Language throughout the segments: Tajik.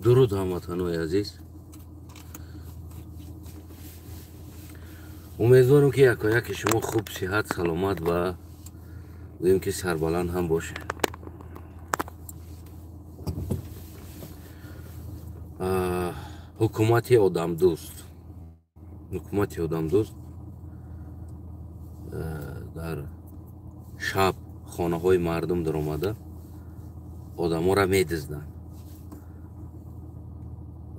Дуруд ҳамватанои азиз. Умедворам, ки якояки шумо хуб, сиҳат, саломат ва гӯем ки сарбаланд ҳам бошед. Ҳукумати одамдӯст, ҳукумати одамдӯст дар шаб хонаҳои мардум даромада одаморо медизданд.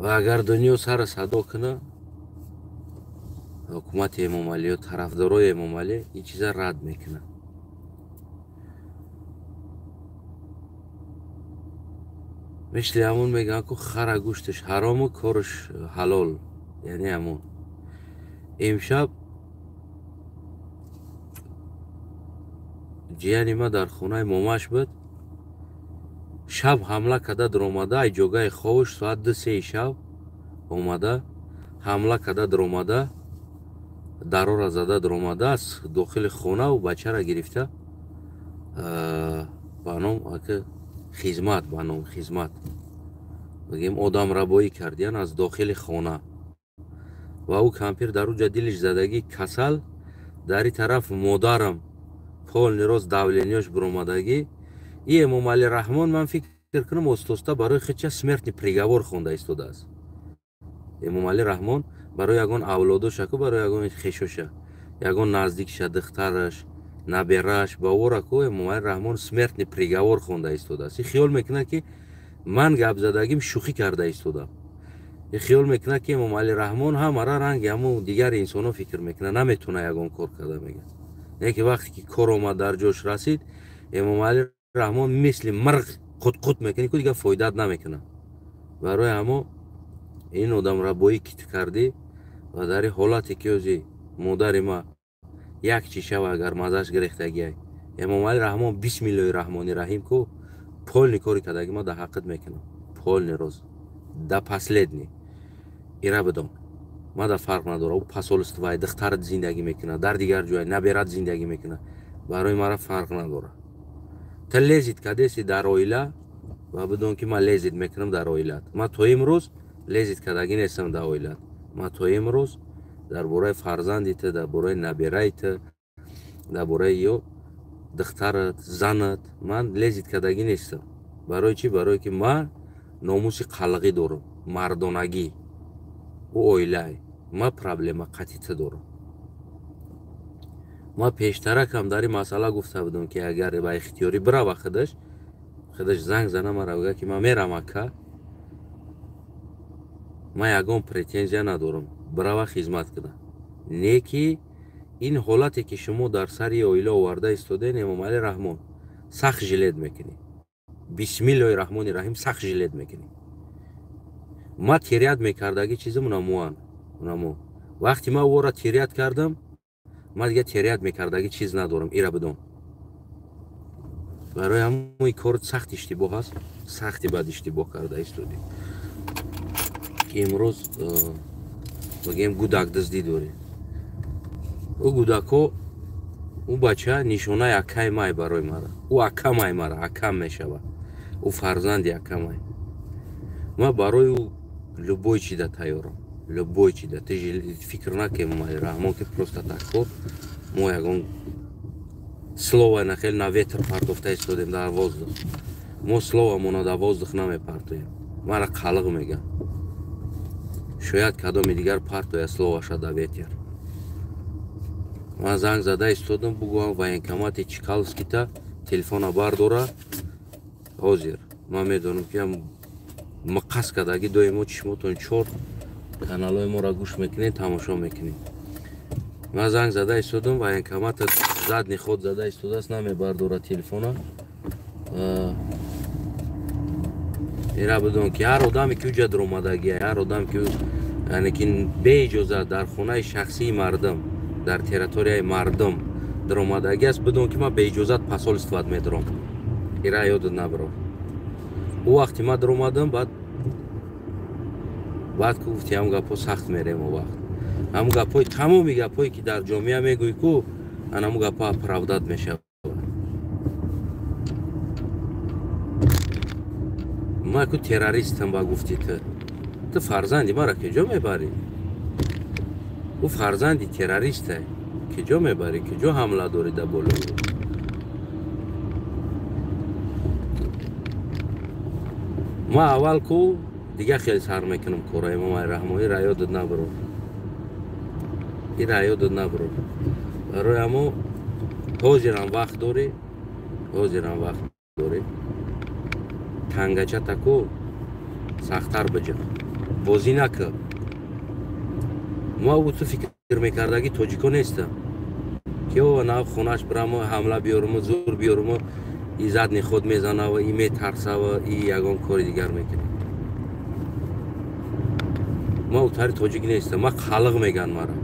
Ва агар дунё сара садо кунад, ҳукумати Эмомалӣ ё тарафдорои Эмомалӣ ин чиза рад мекунад. Мисли ҳамон мегӯянд, ку хара гӯшташ ҳарому кораш ҳалол, яъне ҳамон. Имшаб ҷияни ма дар хонаи момаш буд. Шаб ҳамла карда даромада, ай ҷогаи ховуш соат 2-3 шаб омада, ҳамла карда даромада, дарора зада даромада, аз дохили хонаву бачара гирифта ба ном хизмат, ба ном хизмат бигем, одамрабоӣ кардиян аз дохили хона. Ва ӯ кампир дар уҷа дилиш задагӣ касал, дар ин тараф модарам полный рост давление ёш биромадагӣ. И Эмомалӣ Раҳмон, ман фикр кунам, остоста барои худша смертный приговор хонда истодааст. Эмомалӣ Раҳмон барои ягон авлодошаку, барои ягон хешоша, ягон наздикша, духтараш, набераш, ба ораку Эмомалӣ Раҳмон смертный приговор хонда истодааст. И хиёл мекунад, ки ман гап задагим шӯхӣ карда истодам. И хиёл мекунад, ки Эмомалӣ Раҳмон ҳамара ранги ҳамун дигари инсонҳо фикр мекунад, наметавона ягон кор карда, мегӯяд. Не ки вақте ки кор омад, дар ҷош расид, Эмомалӣ Раҳмон мисли мирғ қутқут мекунӣ, ку дигар фоидаат намекунад. Барои ҳамо ин одамрабоӣ кит кардӣ ва дар ин ҳолате ки ӯзи модари ма як чӣ шава, агар маззаш гирехтагиай, Эмомалӣ Раҳмон, бисмиллоҳи раҳмони раҳим, ку полный кори кардаги ма дар ҳаққат мекунам, полный роз да последний. Ира бидон, ма да фарқ надора, ӯ посольство й духтарат зиндагӣ мекунад, дар дигар ҷой наберат зиндагӣ мекунад, барои мара фарқ надора. Та лезть кардеси дар оила ва бидон, ки ман лезть мекунам дар оилат. Ман то имрӯз лезть кардагӣ нестам дар оилат. Ман то имрӯз дар бораи фарзанди ту, дар бораи набераи ту, дар бораи ё духтарат, занат ман лезть кардагӣ нестам. Барои чӣ? Барое ки ман номуси қалғӣ дорам, мардонагӣ. Ӯ оилае, ман проблема қатъи ту дорам. Ман пештаракам дар ин масъала гуфта будам, ки агар ба ихтиёрӣ бирава, худаш занг зана мара бигӯяд, ки ман мерам, ака, ман ягон претензия надорам, бирава хизмат кунам. Не ки ин ҳолате ки шумо дар сари оила оварда истоден, Эмомалӣ Раҳмон, сахт жалеть мекунӣ. Бисмиллоҳи раҳмони раҳим, сахт жалеть мекунӣ. Ман терять мекардагӣ чизам унамоан, унамо. Вақте ман ӯро терять кардам, ман дигар терять мекардагӣ чиз надорам, ира бидон. Барои ҳамои кор сахт иштибоҳ аст, сахти бад иштибоҳ карда истодӣ, ки имрӯз бигем гудакдиздӣ дорем. Ӯ гудакҳо, ӯ бача нишонаи акаи май барои мара, ӯ акамай мара, акам мешавад, ӯ фарзанди акамай. Ман барои ӯ любой чида тайёрам, любой чида. Ты фикр накун, Эмомалӣ Раҳмон, ки просто так мо ягон слово нахел на ветер партофта истодем дар воздух. Мо слово мона дар воздух намепартоем. Мара қалиқ мегӯям, шояд кадоми дигар партоя слово ша да ветер. Ман занг зада истодам, бугӯям военкомат и Чкаловский та телефона бардора. Ҳозир ман медонам, ки муқас кардаги доимо чишмотон чор каналҳои моро гӯш мекунед, тамошо мекунед. Ман занг зада истодам, военкомат а задний ход зада истодааст, намебардора телефона. Ира бидон, ки ҳар одаме ки уҷа даромадагия, ҳар одаме ки, яъне ки беиҷозат дар хонаи шахсии мардум, дар территорияи мардум даромадагӣ аст, бидон, ки ман беиҷозат посольство т медорам. Ира ёдат набарор. Ӯ вақте ман даромадам, баъд ку гуфти ҳам гапҳо сахт мерем. О вақт ҳамун гапҳои, тамоми гапҳое ки дар ҷомеа мегӯӣ, ку анамун гапҳо оправдать мешавад. Ман ку террористам ба гуфти ту. Ту фарзанди мара куҷо мебарӣ? Ӯ фарзанди террориста. Куҷо мебарӣ? Куҷо ҳамла дорӣ дар болои ӯ? Ман аввал ку дигар хеле сар мекунам кора. Имом Раҳмонӣ ра ёдат набро. Ира ёдат набро. Барои ҳамо ҳозирам вақт дорӣ, ҳозирам вақт дорӣ. Тангача таку сахттар биҷа. Бозӣ накун. Ма ӯ ту фикр мекардаги тоҷико нестам. Ки о нав хонаш бирамо ҳамла биёруму зур биёруму иззат ниход мезанава, и метарсава, и ягон кори дигар мекунад. Ма утари тоҷик нестам, ма қалиқ меган мара.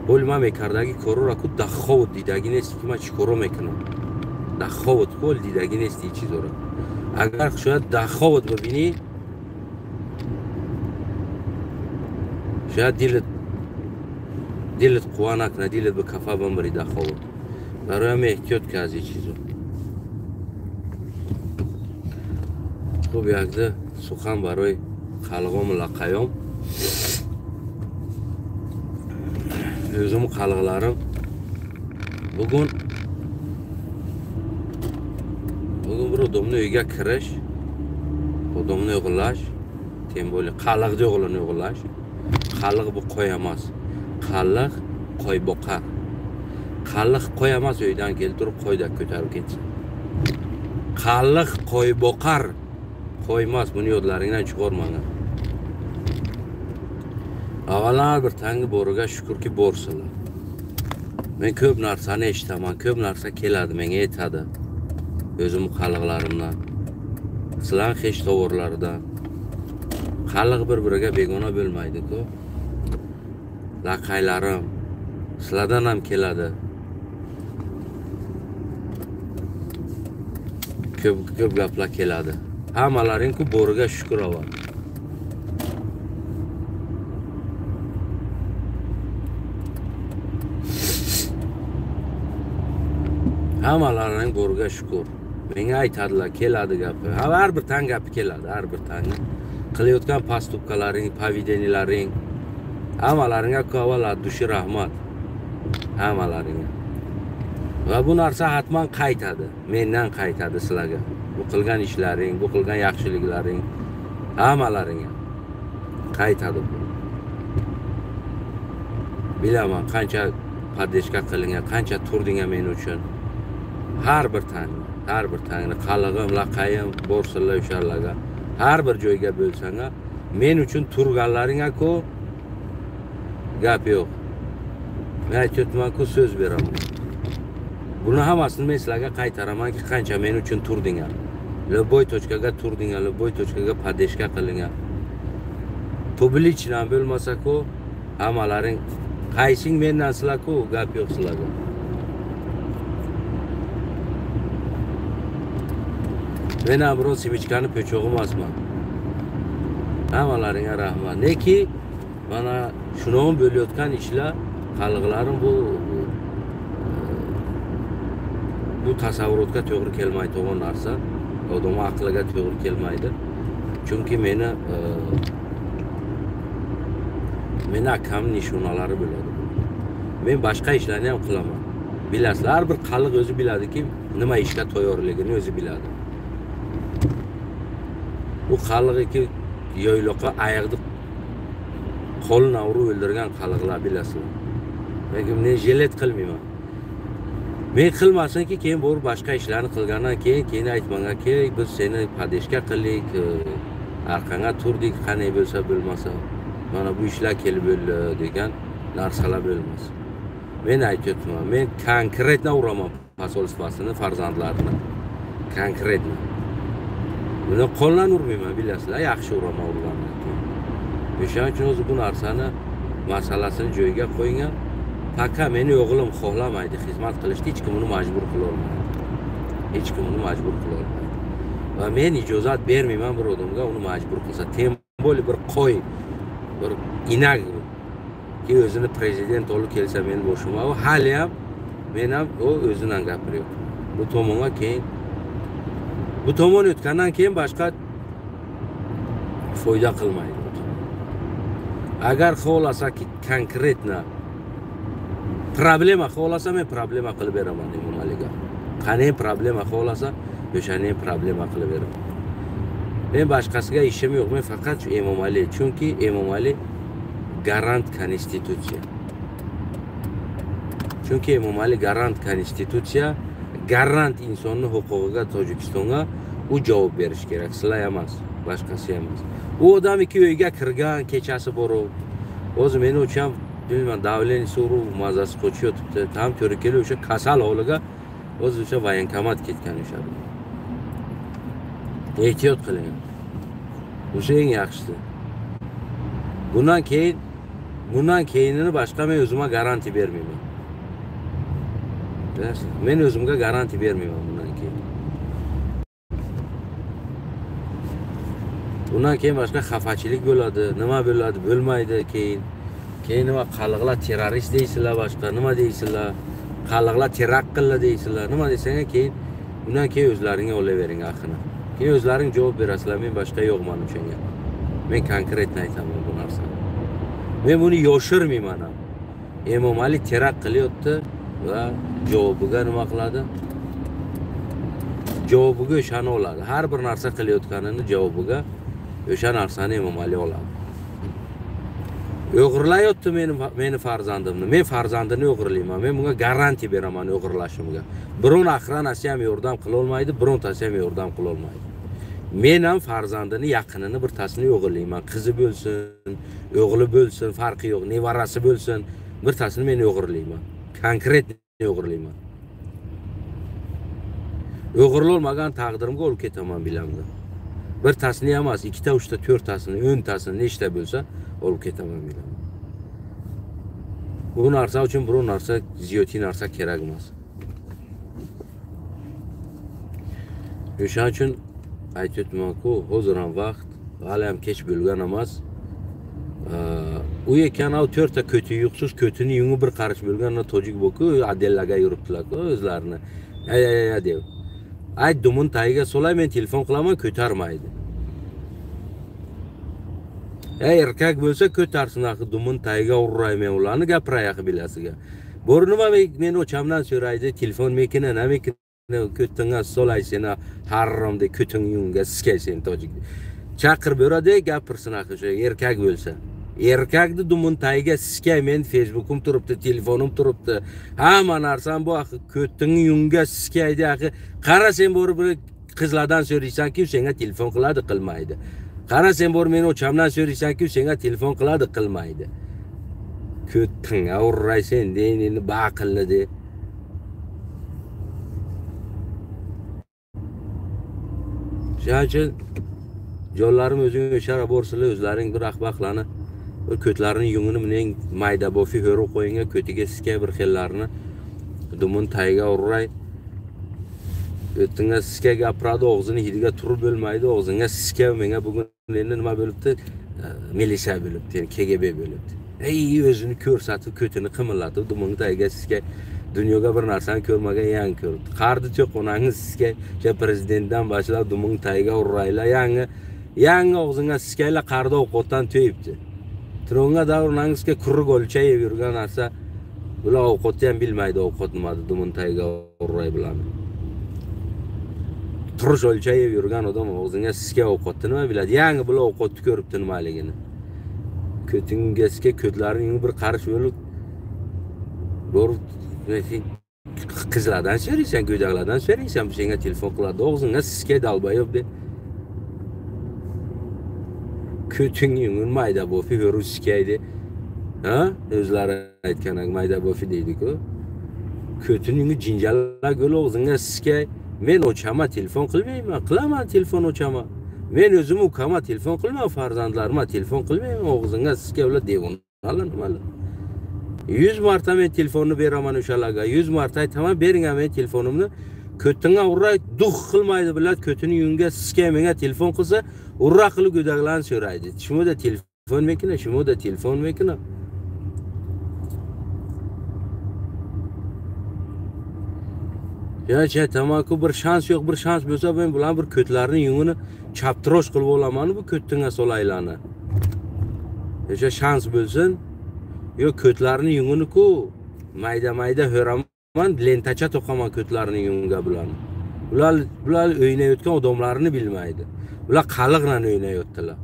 Ҳоли ман мекардаги корора ку даховот дидагӣ нести ки ман чӣ коро мекунам. Даховот ку ҳоли дидагӣ нести ин чизора. Агар шояд даховот бибинӣ, шояд дилат қувва накунад, дилат ба кафа бамбари даховот. Барои ҳам эҳтиёт ки аз ин чизо. Хуб, якда сухан барои қалғому лақаём. O'zim qalg'alarim bugun bir odamni uyga kirish, odamni o'g'irlash, tem bo'lib qalliqni o'g'lini o'g'irlash. Qalliq bu qo'y emas. Qalliq qo'yboqar. Qalliq qo'y emas, uydan keltirib qo'yda ko'tarib ketsin. Qalliq qo'yboqar qo'ymas, buni yodlaringdan chiqarmanglar. Avvallar bir tangi bo'riga shukurki borsinlar. Men ko'p narsani eshitaman, ko'p narsa keladi, menga yetadi. O'zim qalliqlarimdan, sizlar hech tovorlaridan. Qalliq bir-biriga begona bo'lmaydi-ku. Laqaylarim sizlardan ham keladi. Ko'p gaplar keladi. Hammalaring-ku bo'riga shukr avval. Hammalaring bo'riga shukur. Menga aytadilar, keladi gapi. Har bir tang gapi keladi, har bir tang. Qilayotgan pastupkalaring, поведенияларing, hammalaringga avval dushi rahmat. Hammalaringga. Va bu narsa hatman qaytadi, mendan qaytadi sizlarga. Bu qilgan ishlaring, bu qilgan yaxshiliklaring hammalaringga qaytadi bu. Bilaman qancha podeshka qilingan, qancha turdinga men uchun. Har bir tangni, har bir tangni qallig'im, laqayim, borsinlar o'shalarga. Har bir joyga bo'lsang, men uchun turganlaringga-ku gap yo'q. Men aytyapman-ku, so'z beraman. Buni hammasini men sizlarga qaytaramanki, qancha men uchun turdingar. Любой tochkaga turdingar, любой tochkaga podeshka qilingan. Publichdan bo'lmasa-ku, hammalaring qaysing mendan sizlar-ku, gap yo'q sizlarga. Men ham birov simichkani po'chog'i emasman. Hammalaringga rahmat. Neki mana shuning bo'layotgan ishlar qalliqlarim bu tasavvurotga to'g'ri kelmaydigan narsa, odam aqliga to'g'ri kelmaydi. Chunki meni akamning nishonalari bo'ladi. Men boshqa ishlarni ham qilaman. Bilasizlar, har bir qalliq o'zi biladiki, nima ishga tayyorligini o'zi biladi. U qalliqki yoyloqqa ayiqni qo'lini urib o'ldirgan qalliqlar bilasizlar. Lekin men jilet qilmayman. Men qilmasinki, keyin borib boshqa ishlarni qilgandan keyin aytmangaki, biz seni podeshka qildik, orqangga turdik, qanday bo'lsa bo'lmasa, mana bu ishlar kelib bo'ldi degan narsalar bo'lmas. Men aytyapman, men konkretно uraman posolstvasini, farzandlarini. Konkretно. Buni qo'ldan urmayman, bilasizlar, yaxshi uraman urgandan keyin. O'shaning uchun o'zi bu narsani masalasini joyiga qo'ygan. Пока meni o'g'lim xohlamaydi xizmat qilishni, hech kim uni majbur qila olmaydi. Hech kim uni majbur qila olmaydi. Va men ijozat bermayman bir odamga uni majbur qilsa. Tem более bir qo'y, bir inak ki o'zini prezident olib kelsa men boshima, u hali ham men ham u o'zidan gapiryapti. Bu tomonga keyin Bu tomon o'tgandan keyin boshqa foyda qilmaydi. Agar xohlasaki konkretно problema xohlasa, men problema qilib beraman Emomaliga. Qani problema xohlasa, o'shani problema qilib beraman. Men boshqasiga ishim yo'q, men faqat shu Emomali, chunki Emomali garant konstitutsiya. Chunki Emomali garant konstitutsiya, garant insonni huquqiga Tojikistonga u javob berish kerak, sizlar emas, boshqasi emas. U odam ikki uyga kirgan kechasi borib, o'zi meni ucham bilmayman, davlenisi urib, mazasi qochib yotibdi. Tam to'g'ri kelib o'sha kasal holiga o'zi o'sha voyankomat ketgan o'sha. Ehtiyot qiling. O'sha eng yaxshisi. Bundan keyinini boshqa men o'zimga garantiya bermayman. Men o'zimga garantiya bermayman bundan keyin. Bundan keyin boshqa xafachilik bo'ladi, nima bo'ladi, bo'lmaydi keyin. Keyin nima qaliqlar terrorist deysizlar, boshqa nima deysizlar, qaliqlar terakt qildi deysizlar, nima desang keyin bundan keyin o'zlaringga olavering haqini. Keyin o'zlaring javob berasizlar, men boshqa yo'qman o'shanga. Men konkretно aytaman bu narsani. Men buni yoshirmayman ham. Emomali terakt qilyapti va javobiga nima qiladi? Javobiga o'shani oladi. Har bir narsa qilayotganini javobiga o'sha narsani Emomali oladi. O'g'irlayotdi meni farzandimni. Men farzandini o'g'irlayman. Men bunga garantiya beraman o'g'irlashimga. Biron охранasi ham yordam qila olmaydi, birontasi ham yordam qila olmaydi. Men ham farzandini, yaqinini birtasini o'g'irlayman. Qizi bo'lsin, o'g'li bo'lsin, farqi yo'q, nevarasi bo'lsin, birtasini men o'g'irlayman. Konkret o'g'irlayman. O'g'irlolmagan taqdirimga olib ketaman bilamda. Birtasini emas, ikkita, uchta, to'rttasini, o'ntasini nechta bo'lsa olib ketaman bilaman. Bu narsa uchun biror narsa, ziyoti narsa kerak emas. O'shaning uchun aytyapman-ku, hozir ham vaqt, hali ham kech bo'lgan emas. U ekan, u to'rtta ko'ti yo'qsiz, ko'tini yungi bir qarish bo'lgan tojik bo'ku, adellaga yuribdilar-ku o'zlarini. Ay ay ay deb. Ay dumun tagiga solay, men telefon qilaman, ko'tarmaydi. Ey erkak bo'lsa ko'tarsin, axir dumun tagiga uray men ularni gapiray axir bilasiga. Bor nima men o'chamdan so'raydi, telefon mekina, namekina ko'tingga solay seni harrom deb ko'ting yunga sikay sen tojik. Chaqir beradi, gapirsin axir o'sha erkak bo'lsa. Erkakni dumun tagiga sikay, men Facebookim turibdi, telefonim turibdi. Hamma narsam bu axir ko'ting yunga sikaydi axir. Qara sen borib bir qizlardan so'raysan-ki, senga telefon qiladi, qilmaydi. Qara sen borib meni o'chamdan so'raysan-ki, senga telefon qiladi, qilmaydi. Ko'tingga uray sen, deyin endi baqilli de. Shuning uchun jonlarim o'zing o'shara borsizlar, o'zlaring bir ahmoqlarni bir ko'tlarini yungini mening mayda bofi ho'rib qo'yingga, ko'tiga sikay bir xillarini dumun tagiga uray. O'tinga sikay gapiradi, og'zini hidiga turib bo'lmaydi, og'zingga sikay. Menga bugun endi nima bo'libdi? Militsiya bo'libdi, KGB bo'libdi. Ey o'zini ko'rsatib, ko'tini qimillatib, dumun tagiga sikay. Dunyoga bir narsani ko'rmagan yangi ko'ribdi. Qardi cho'qonangiz sikay, o'sha prezidentdan boshlab dumun tagiga uraylar, yangi og'zingga sikaylar, qardi ovqatdan to'yibdi. Tronga davrnangizga quruq olcha yeb yurgan narsa, bular ovqatni ham bilmaydi, ovqat nimadi, dumun tagiga uray bilan. Turish olcha yeb yurgan odam og'zingga sikay ovqatni nima biladi? Yangi bular ovqatni ko'ribdi nimaligini. Ko'tingga sikay, ko'tlaring bir qarish bo'lib borib qizlardan so'raysan, go'daklardan so'raysan, senga telefon qiladi, og'zingga sikay dalbayob deb. Ko'ting yungin mayda bo'fi ho'rib sikaydi. Ha? O'zlari aytgan mayda bo'fi deydi-ku. Ko'tingni jinjalak gul og'zingga sikay. Men o'chama telefon qilmayman, qilaman telefon o'chama. Men o'zim ukama telefon qilmayman, farzandlarimga telefon qilmayman, og'zingga sikay ular devonalar nimalar. 100 marta men telefonni beraman o'shalarga. 100 marta aytaman, bering men telefonimni. Ko'tingga uray, dux qilmaydi bilat, ko'tini yunga sikay menga telefon qilsa, urra qilib go'daklarni so'raydi. Shimoda telefon mekina, shimoda telefon mekina. Ya aytamanku, bir shans yo'q, bir shans bo'lsa men bilan bir ko'tlarni yungini chaptirosh qilib olaman, bu ko'ttinga solaylarni. O'sha shans bo'lsin. Yo ko'tlarni yungini-ku mayda-mayda ho'raman, lentacha to'qaman ko'tlarni yunga bularni. Bular o'ynayotgan odamlarni bilmaydi. Bular qaliqlan o'ynayotdilar.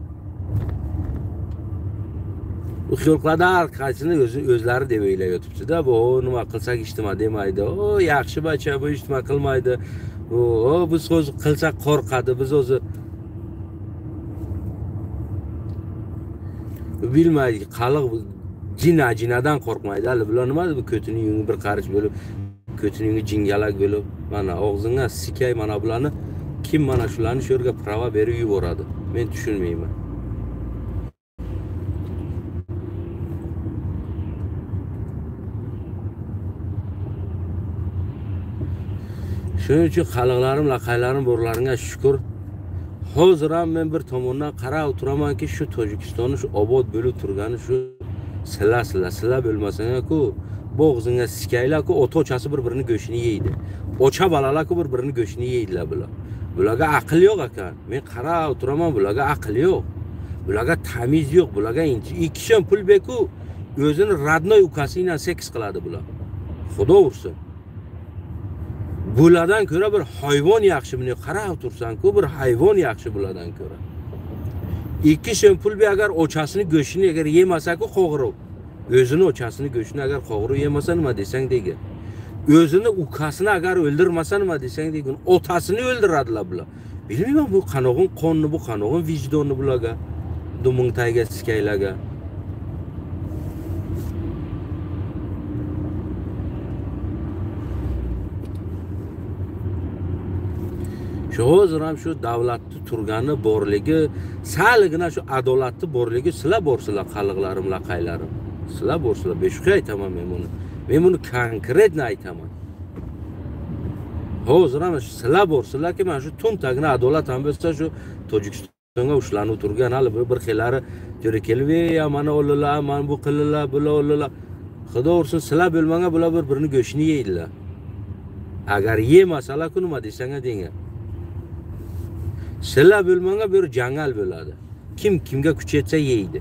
U xiyol qiladi, har qaysini o'zlari deb o'ylayotibdi-da. Bu nima qilsak ijtimo demaydi. O yaxshi bacha, bu ijtimo qilmaydi. O biz o'zi qilsak qo'rqadi, biz o'zi bilmaydi, qaliq jinadan qo'rqmaydi. Hali bular nima bu ko'tini yungi bir qarich bo'lib, ko'tini yungi jingalak bo'lib, mana og'zingga sikay, mana bularni kim mana shularni shu yerga prava berib yuboradi? Men tushunmayman. Shuning uchun xalqlarim, laqaylarim borlaringga shukr. Hozir ham men bir tomondan qarab turamanki, shu Tojikistonni shu obod bo'lib turgani shu sila bo'lmasang-ku, bo'g'zingga sikaylar-ku, ota-ochasi bir-birini go'shtini yeydi. Ocha bolalar-ku bir-birini go'shtini yeydilar bular. Bularga aql yo'q ekan. Men qarab turaman, bularga aql yo'q. Bularga tamiz yo'q, bularga ikki so'm pul beku o'zini radnoy ukasi bilan seks qiladi bular. Xudo ursin. Bulardan ko'ra bir hayvon yaxshi, buni qarab tursan-ku, bir hayvon yaxshi bulardan ko'ra. 2 so'm pul be agar ochasini go'shtini agar yemasa-ku qo'g'irib, o'zini ochasini go'shtini agar qo'g'irib yemasa nima desang degin. O'zini ukasini agar o'ldirmasa nima desang degin, otasini o'ldiradilar bular. Bilmayman bu qanog'in qonni, bu qanog'in vijdonni bularga, duming tayga sikaylarga. Shu hozir ham shu davlatni turgani borligi, salgina shu adolatni borligi, sizlar borsizlar xalqlarim, laqaylarim. Sizlar borsizlar, beshqa aytaman men buni. Men buni konkretni aytaman. Hozir ham sizlar borsizlarki, mana shu to'ntagina adolat ham bo'lsa shu Tojikistonga ushlanib turgan hali bir xillari jo'ra kelib, "Ey, mana o'ldilar, mana bu qildilar, bular o'ldilar." Xudo ursin, sizlar bo'lmanga bular bir-birini go'shtini yeydilar. Agar yemasalar ku nima desang denga. Sizlar bo'lmanga bir jangal bo'ladi. Kim kimga kuch yetsa yeydi.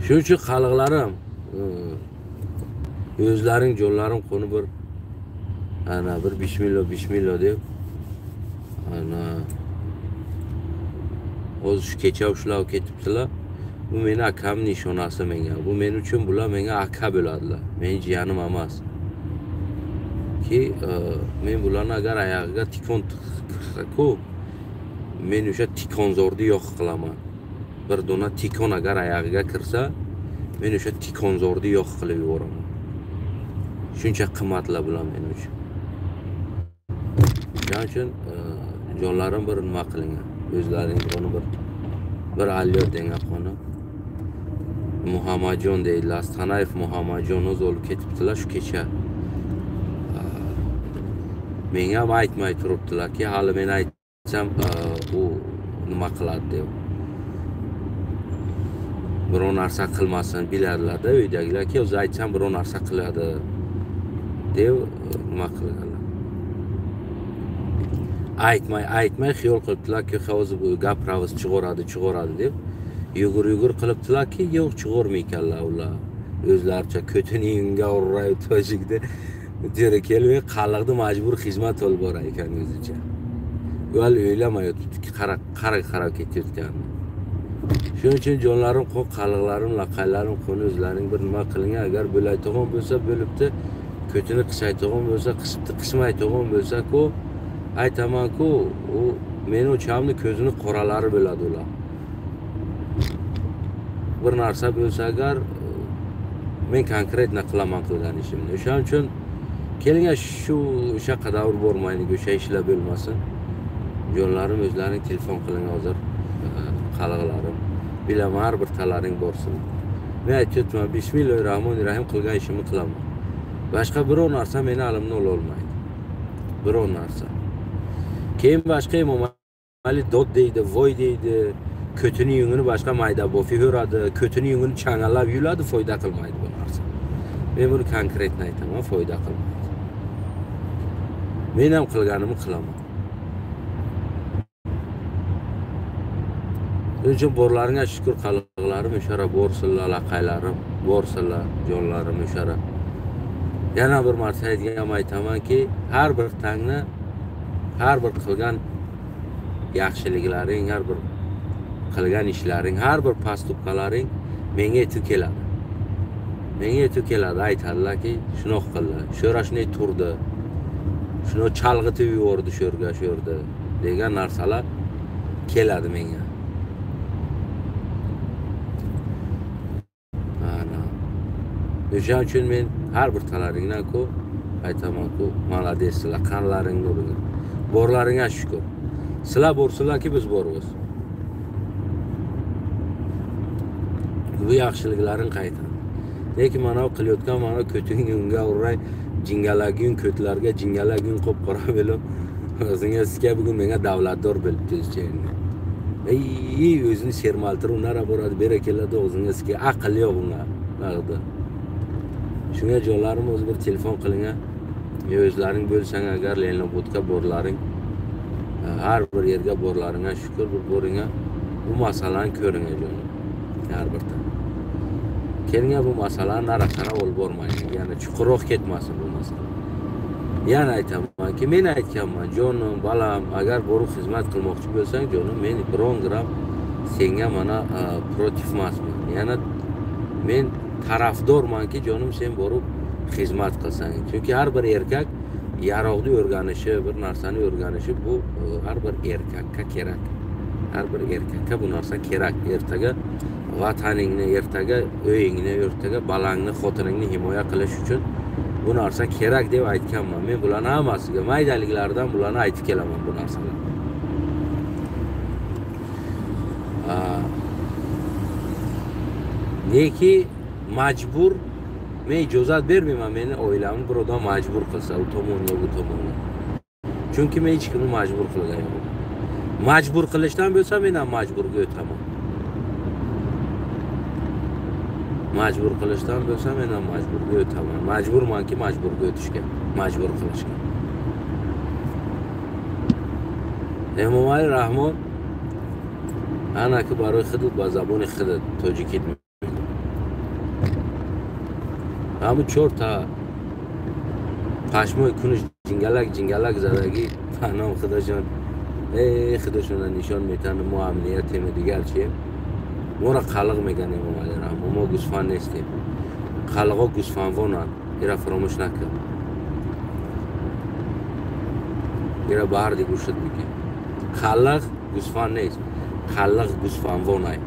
Shuning uchun xalqlarim, o'zlaring jonlarim qo'ni bir ana bir bismillah bismillah deb ana o'zi shu kecha ushlab ketibdilar. Bu meni akam nishonasi menga. Bu men uchun bular menga aka bo'ladilar. Men jiyanim emas. Ki men bularni agar oyog'iga tikon tiqsa-ku, men o'sha tikonzorni yo'q qilaman. Bir dona tikon agar oyog'iga kirsa, men o'sha tikonzorni yo'q qilib yuboraman. Shuncha qimmatlar bular men uchun. Shuning uchun jonlarim bir nima qilingan, o'zlaring uni bir alyo degan qoni. Muhammadjon deydilar, Astanayev Muhammadjon o'zi o'lib ketibdilar shu kecha. Menga ham aytmay turibdilarki, hali men aytsam u nima qiladi deb. Biror narsa qilmasin biladilar-da uydagilarki, o'zi aytsam biror narsa qiladi deb nima qilganlar. Aytmay xiyol qilibdilarki, hozir bu gap raviz chiqaradi deb yugur qilibdilarki, yo'q chiqarmay ekanlar ular. O'zlaricha ko'tini yunga urayib tojikda jeri kelmay qaliqni majbur xizmat olib borar ekan o'zicha. U hali o'ylamayotibdiki, qara ketayotganini. Shuning uchun jonlarim, qaliqlarim, laqaylarim, qo'ni o'zlaring bir nima qiling, agar bo'layotgan bo'lsa bo'libdi, ko'tini qisayotgan bo'lsa qisibdi, qismayotgan bo'lsa-ku, aytaman-ku, u meni ochamni ko'zini qoralari bo'ladi ular. Bir narsa bo'lsa agar men konkretно qilaman qilgan ishimni. O'shaning uchun keling shu o'sha qadar bormaylik, o'sha ishlar bo'lmasin. Jonlarim, o'zlaring telefon qiling hozir, qaliqlarim. Bilaman har bir talaring borsin. Men aytyapman, bismillahirrohmanirrohim qilgan ishimni qilaman. Boshqa biror narsa meni alimdan ola olmaydi. Biror narsa. Keyin boshqa Emomali dod deydi, voy deydi, ko'tini yungini boshqa mayda bofi ko'radi, ko'tini yungini changallab yuladi, foyda qilmaydi bu narsa. Men buni konkretni aytaman, foyda qilmaydi. Men ham qilganimni qilaman. Shuning uchun borlaringga shukur, qaliqlarim o'shara borsinlar, laqaylarim borsinlar, jonlarim o'shara. Yana bir marta aytgan aytamanki, har bir tangni, har bir qilgan yaxshiliklaring, har bir qilgan ishlaring, har bir pastupkalaring menga yetib keladi. Menga yetib keladi, aytadilarki, shunoq qildi, sho'ra shunday turdi, shuni chalg'itib yubordi sho'rga, sho'rdi degan narsalar keladi menga. Ana. O'shaning uchun men har bir talaringdan ku aytaman-ku, maladeslar, qanlaringni uringlar. Borlaringga shukur. Sizlar borsinlarki, biz bormiz. Bu yaxshiliklaring qaytadi. Lekin mana qilayotgan mana ko'tingni unga uray, jingalagin ko'tlarga jingalagin qo'yib qora bo'lib, o'zingga sizga bugun menga davlatdor bo'lib tezchangni. Ey, o'zini sermaltirib unara boradi, bera keladi o'zingga sizga aql yo'q unga. Naqdi. Shunga jonlarim o'zi bir telefon qiling, o'zlaring bo'lsang agar Leninobodga borlaring, har bir yerga borlaringga shukur bir boring, bu masalani ko'ring jonim. Har bir ta. Keling bu masalani nari-qara olib bormang, ya'ni chuqurroq ketmasin bu masala. Yana aytamanki, men aytganman, jonim, balam, agar borib xizmat qilmoqchi bo'lsang, jonim, men biron gram senga mana protiv emasman. Yana men tarafdormanki, jonim, sen borib xizmat qilsang. Chunki har bir erkak yaroqni o'rganishi, bir narsani o'rganishi bu har bir erkakka kerak. Har bir erkakka bu narsa kerak. Ertaga vataningni, ertaga uyingni, ertaga balangni, xotiningni himoya qilish uchun bu narsa kerak deb aytganman. Men bularni hammasiga maydaliklaridan bularni aytib kelaman bu narsalarni. Neki majbur, men ijozat bermayman, meni oilamni bir odam majbur qilsa, u tomonga, bu tomonga. Chunki men hech kimni majbur qilgan yo'q. Majbur qilishdan bo'lsa, men ham majburga o'taman. Majbur qilishdan bo'lsa, men ham majburga o'taman. Majburmanki majburga o'tishga, majbur qilishga. Emomali Rahmon anaki baroi xudud ba zaboni xudud tojikid мегӯяд. Ҳамун чорта пашмои куниш ҷингалак ҷингалак задагӣ паном худашон, эй худашонро нишон метанд, мо амниятем дигар чием. Моро қалиқ мегӯянд Эмомали Раҳмон, мо гӯсфанд нестем. Қалиқҳо гӯсфандвонанд, ира фаромӯш накун. Ира ба ҳар дигӯшат бигир. Қалиқ гӯсфанд нест, қалиқ гӯсфандвонай.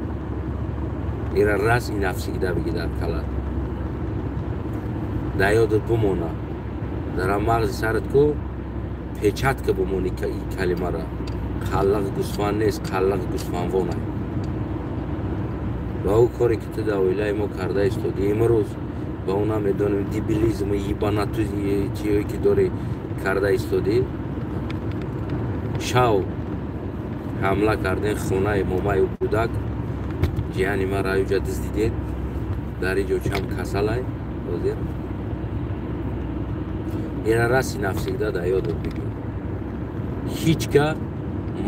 Ира рас и нафсигида бигир дар калат. Дар ёдат бимона. Дар мағзи сарат ку печатка бимони ин калимара. Қалиқ гӯсфанд нест, қалиқ гӯсфандвонай. Ва ӯ коре ки ту дар оилаи мо карда истоди имрӯз, ва ӯ намедонем дебилизм, ебанату чиҳое ки дорӣ карда истодӣ. Шав ҳамла карден хонаи момаи кӯдак, ҷияни мара юҷа дуздидед, дар ин ҷо чам касалай ҳозир. Ира раси нафсигда дар ёдат бигир. Ҳеҷ ка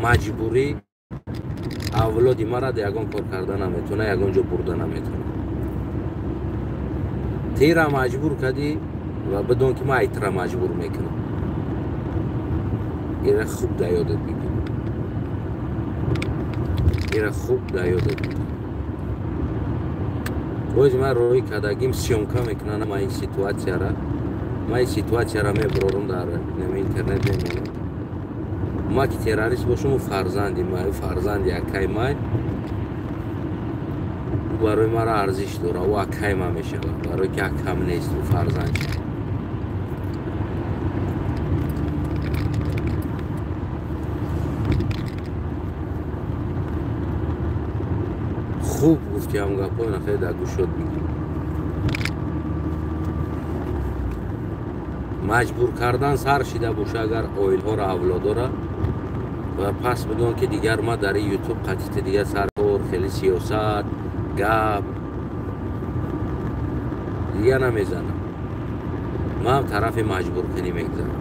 маҷбурӣ авлоди мара ягон кор карда наметавона, ягон ҷо бурда наметавона. Тира маҷбур кардӣ ва бидон ки ман айтра маҷбур мекунам. Ира хуб дар ёдат бигир. Ира хуб дар ёдат бигир. Боз ман роҳи кардагим съёмка мекунам ман ин ситуатсияра. Ман ин ситуатсияра мебарорам дар интернет мемонам. Ма ки террорист бошам, фарзанди ман, фарзанди акаи ман, ӯ барои мара арзиш дорад, ӯ акаи ман мешавад, барои ки акам нест, ӯ фарзанд шавад. Хуб гуфти ҳам гапҳо нахеле дар гӯшот бигир. Маҷбур кардан сар шида боша агар оилҳоро, авлодора, ва пас бидон ки дигар ма дар ютуб қатите дигар саркор, хеле сиёсат, гап дигар намезанам. Ман тарафи маҷбуркунӣ мегузарам.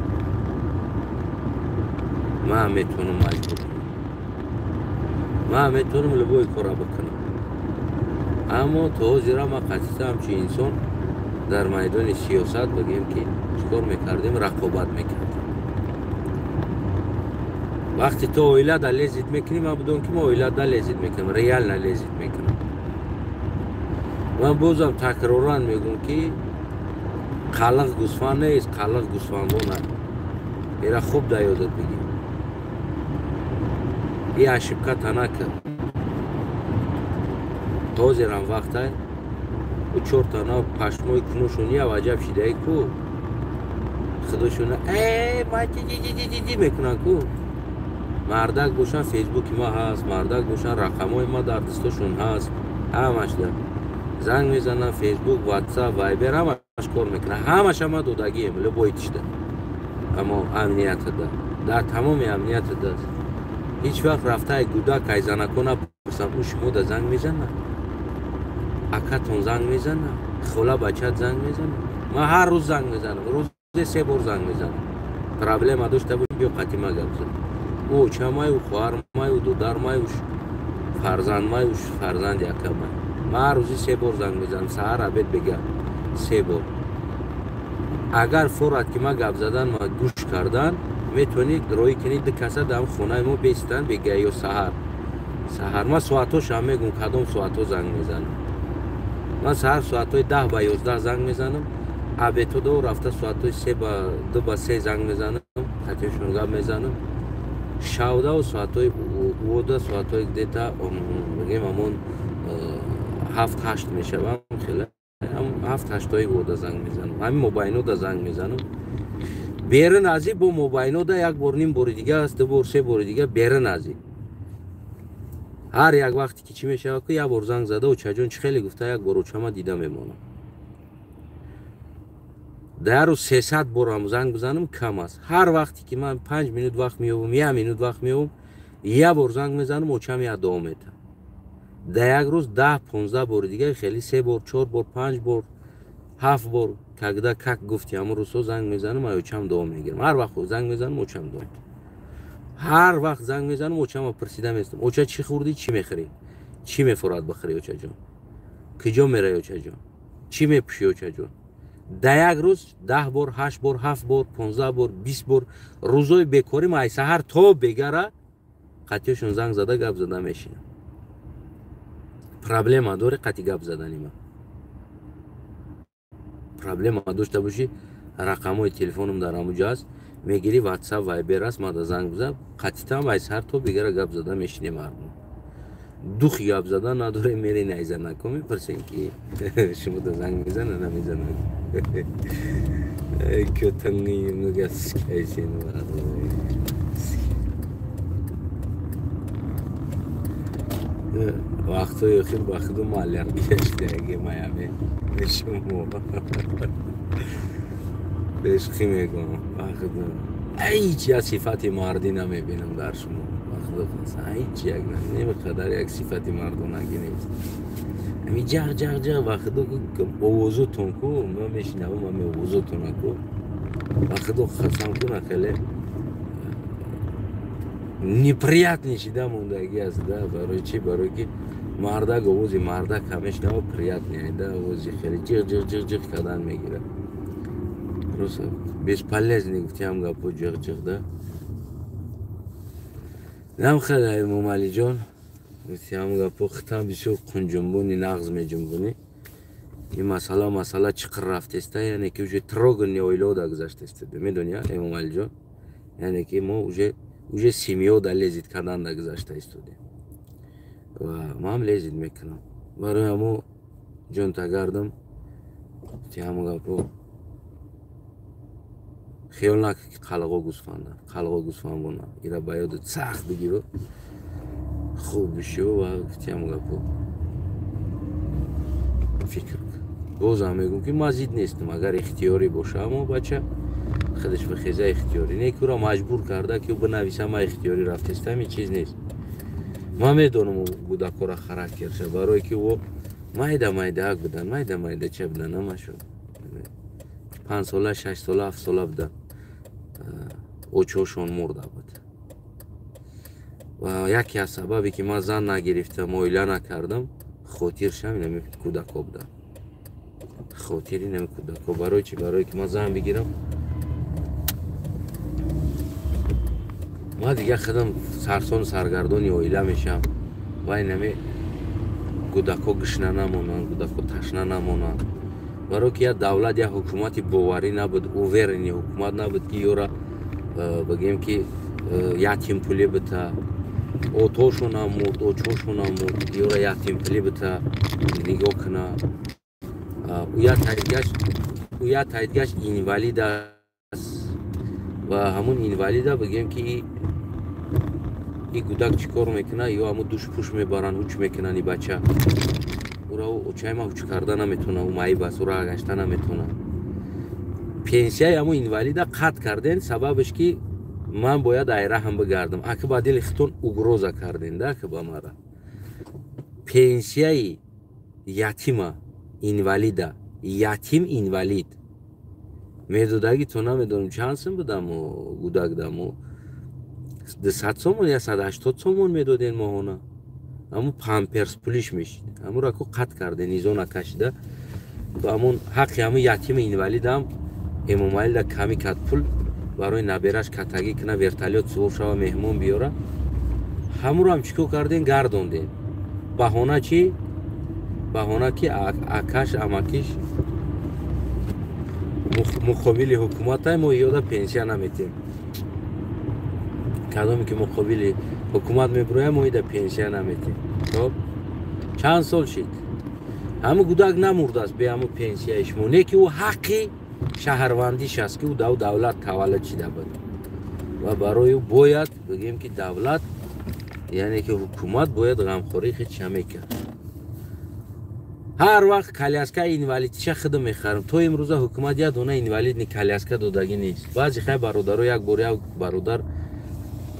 Ман метавонам маҷбур кунам. Ман метавонам любой кора бикунам. Аммо то ҳозира ман қатъиса ҳамчун инсон дар майдони сиёсат бигем ки чикор мекардем, рақобат мекардем. Вақте то оилада лезит мекунӣ, ман бидон ки мо оилада лезит мекунам, реально лезит мекунам. Ман бозам такроран мегӯм ки қалиқ гӯсфанд нест, қалиқ гӯсфандон аст. Ира хуб дар ёдат бигир. И ошибка та накард. Ҳозирам вақтай ӯ чорта нав пашмои кунушон я ваҷаб шидаи ку худошона ма ди мекунанд ку. Мардак бошан фейсбуки ма ҳаст, мардак бошан рақамҳои ма дар дастошон ҳаст, ҳамаш да занг мезананд, фейсбук, ватсап, вайбер ҳамаш кор мекунад. Ҳамаша ма додагием любой тишда, аммо амнията да дар тамоми амнията даст. Ҳеҷ вақт рафтаи гудак ай занако напурсам, ӯ шумо да занг мезанад, акатон занг мезанад, хола бачат занг мезанад. Ман ҳар рӯз занг мезанам, рӯзе се бор занг мезанам. Проблема дошта бош, биё қатъи ма гап зан. Ӯ очамай, ӯ хоҳармай, ӯ додармай, ӯ фарзандмай, ӯ фарзанди акамай. Ман ҳар рӯзи се бор занг мезанам, саҳар, обед, бега се бор. Агар форад ки ма гап задан, ма гӯш кардан, метавонӣ роҳӣ кунӣ ду каса дар хонаи мо бестан бега ё саҳар. Саҳар ман соатҳошам мегӯм, кадом соатҳо занг мезанам. Ман саҳар соатҳои 10 ба 11 занг мезанам, обедҳо рафта соатҳои 3 ба 2 ба 3 занг мезанам, қатишон гап мезанам. Шавдаву соатҳои уода соатҳои где-то мегӯем ҳамон 7-8 мешавам, хеле 7-8 уода занг мезанам. Ҳамин мобайнода занг мезанам. Берин ази бо мобайнода як бор, ним бори дига аст, ду бор, се бори дига берин ази. Ҳар як вақте ки чӣ мешавад ку як бор занг зада, очаҷон чӣ хеле гуфта, як бор очама дида мемонам. Дар рӯз 300 борам занг бизанам кам аст. Ҳар вақте ки ман 5 минут вақт меёбам, 1 минут вақт меёбам, як бор занг мезанам, очам як дуо метам. Дар як рӯз 10-15 бори дига хеле 3 бор, 4 бор, 5 бор, 7 бор, когда как гуфти ҳамон рӯзҳо занг мезанам, ай очам дуо мегирам. Ҳар вақт занг мезанам, очам дуо. Ҳар вақт занг мезанам, очама пурсида местам. Оча чӣ хӯрдӣ, чӣ мехӯрӣ? Чӣ мефурад бихӯрӣ очаҷон? Куҷо меравӣ очаҷон? Чӣ мепӯшӣ очаҷон? Дар як рӯз 10 бор, 8 бор, 7 бор, 15 бор, 20 бор рӯзои бекорӣ ма ай саҳар то бегара қатъиёшон занг зада гап зада мешинам. Проблема дори қатъи гап задани ма. Проблема дошта бошӣ, рақамҳои телефонам дар ҳамуҷо аст, мегирӣ ватсап, вайбер аст, мада занг бизан, қатъитам ай саҳар то бегара гап зада мешинем. Ҳармо духи гап задан надорем, мерем ай занако мепурсем ки шумо да занг мезана намезанад. Вақтҳои охир ба худум аллергия шидаги маяме шумо бешхӣ мекунам. Ба худум ҳеҷ як сифати мардӣ намебинам дар шумо. Ба худо қасам ҳеҷ як немақадар як сифати мардонагӣ нест. Ҳами ҷағ ҷағ ҷағ ба худо овозотон ку ман мешинавам, ҳами овозотона ку ба худо қасам куна хеле неприятный шида мондагӣ аст да. Барои чӣ? Барои ки мардак овози мардак ҳамешнава приятный да, овози хеле ҷиғ ҷиғ ҷиғ ҷиғ кардан мегирад. Просто бесполезный гуфтиам гапо ҷиғ ҷиғ да. Нам хеле Эмомалиҷон гуфтиам гапо хитам бисёр қунҷунбуни нағз меҷунбунӣ. Ин масъала чӣ қир рафтеста, яъне ки уже троганни оилаода гузаштеста. Медонӣ, Эмомалиҷон, яъне ки мо уже семьёда лезит кардан да гузашта истодем. Ва ман лезит мекунам. Барои ҳамо ҷонтагардам гуфтиам гапо хиёл накун ки қалғо гӯсфанда, қалғо гӯсфанд бона. Ира ба ёдат сахт бигиру хуб бишё ва гуфтиам гапо фикр кун. Бозам мегӯм ки ман зид нестам, агар ихтиёрӣ боша, аммо бача худаш ба хеза ихтиёрӣ не ки ӯро маҷбур карда ки ӯ бинависа ман ихтиёрӣ рафтестам, ин чиз нест. Ман медонам ӯ кӯдакора характерша, барое ки ӯ майда майдаак будан, майда майдача будан, ҳамашон 5 сола, 6 сола, 7 сола буданд. Очошон мурда буд. Ва яке аз сабабе ки ман зан нагирифтам, оила накардам, хотиршам инами кӯдако будам. Хотири инами кӯдако. Барои чӣ? Барое ки ман зан бигирам, ман дигар худам сарсону саргардони оила мешавам ва инами кӯдако гушна намонанд, кӯдако ташна намонанд. Барое ки як давлат, як ҳукумати боварӣ набуд, уверени ҳукумат набуд, ки ёра бигем ки ятимпулӣ бита, отошонам мурд, очошонам мурд, ёра ятимпулӣ бита нигоҳ куна. Ӯ як таидгаш инвалид аст ва ҳамун инвалида бигем ки и гудак чӣ кор мекунад, ё ҳамун душпуш мебаранд, ҳуч мекунанд и бача. Ӯра очаи ман ҳуч карда наметавонад, ӯ маиб аст, ӯра гашта наметавонад. Пенсияи ҳамун инвалида қатъ карден, сабабаш ки ман бояд айраҳам бигардам. Аки ба дили хитон угроза карден да, аки ба мара. Пенсияи ятима, инвалида, ятим инвалид медодаги то намедонам чанд сум будаму гудак даму 200 сомон я 180 сомон медоден моҳона. Ҳамун памперс пулиш мешид. Ҳамунро ку қатъ карде, низо накашида. Ҳамун ҳаққи ҳамун ятими инвалидам Эмомалида камӣ кард пул барои набераш катагӣ куна, вертолёт сувор шава, меҳмон биёра. Ҳамунро ҳам чӣ кор карден? Гардонден. Баҳона чӣ? Баҳона ки акаш, амакиш муқобили ҳукуматай, мо ёда пенсия наметем. Кадоме ки муқобили ҳукумат мебурояд, мо ида пенсия наметем. Хоб, чанд сол шид, ҳамун гудак намурдааст бе ҳамун пенсияи шумо, не ки ӯ ҳаққи шаҳрвандиш аст, ки ӯ дар давлат таваллуд шида буд ва барои ӯ бояд бигем ки давлат, яъне ки ҳукумат бояд ғамхории худша мекард. Ҳар вақт коляскаи инвалидиша худам мехарам. То имрӯза ҳукумат як дона инвалидный коляска додагӣ нест. Баъзе хай бародаро, як бор як бародар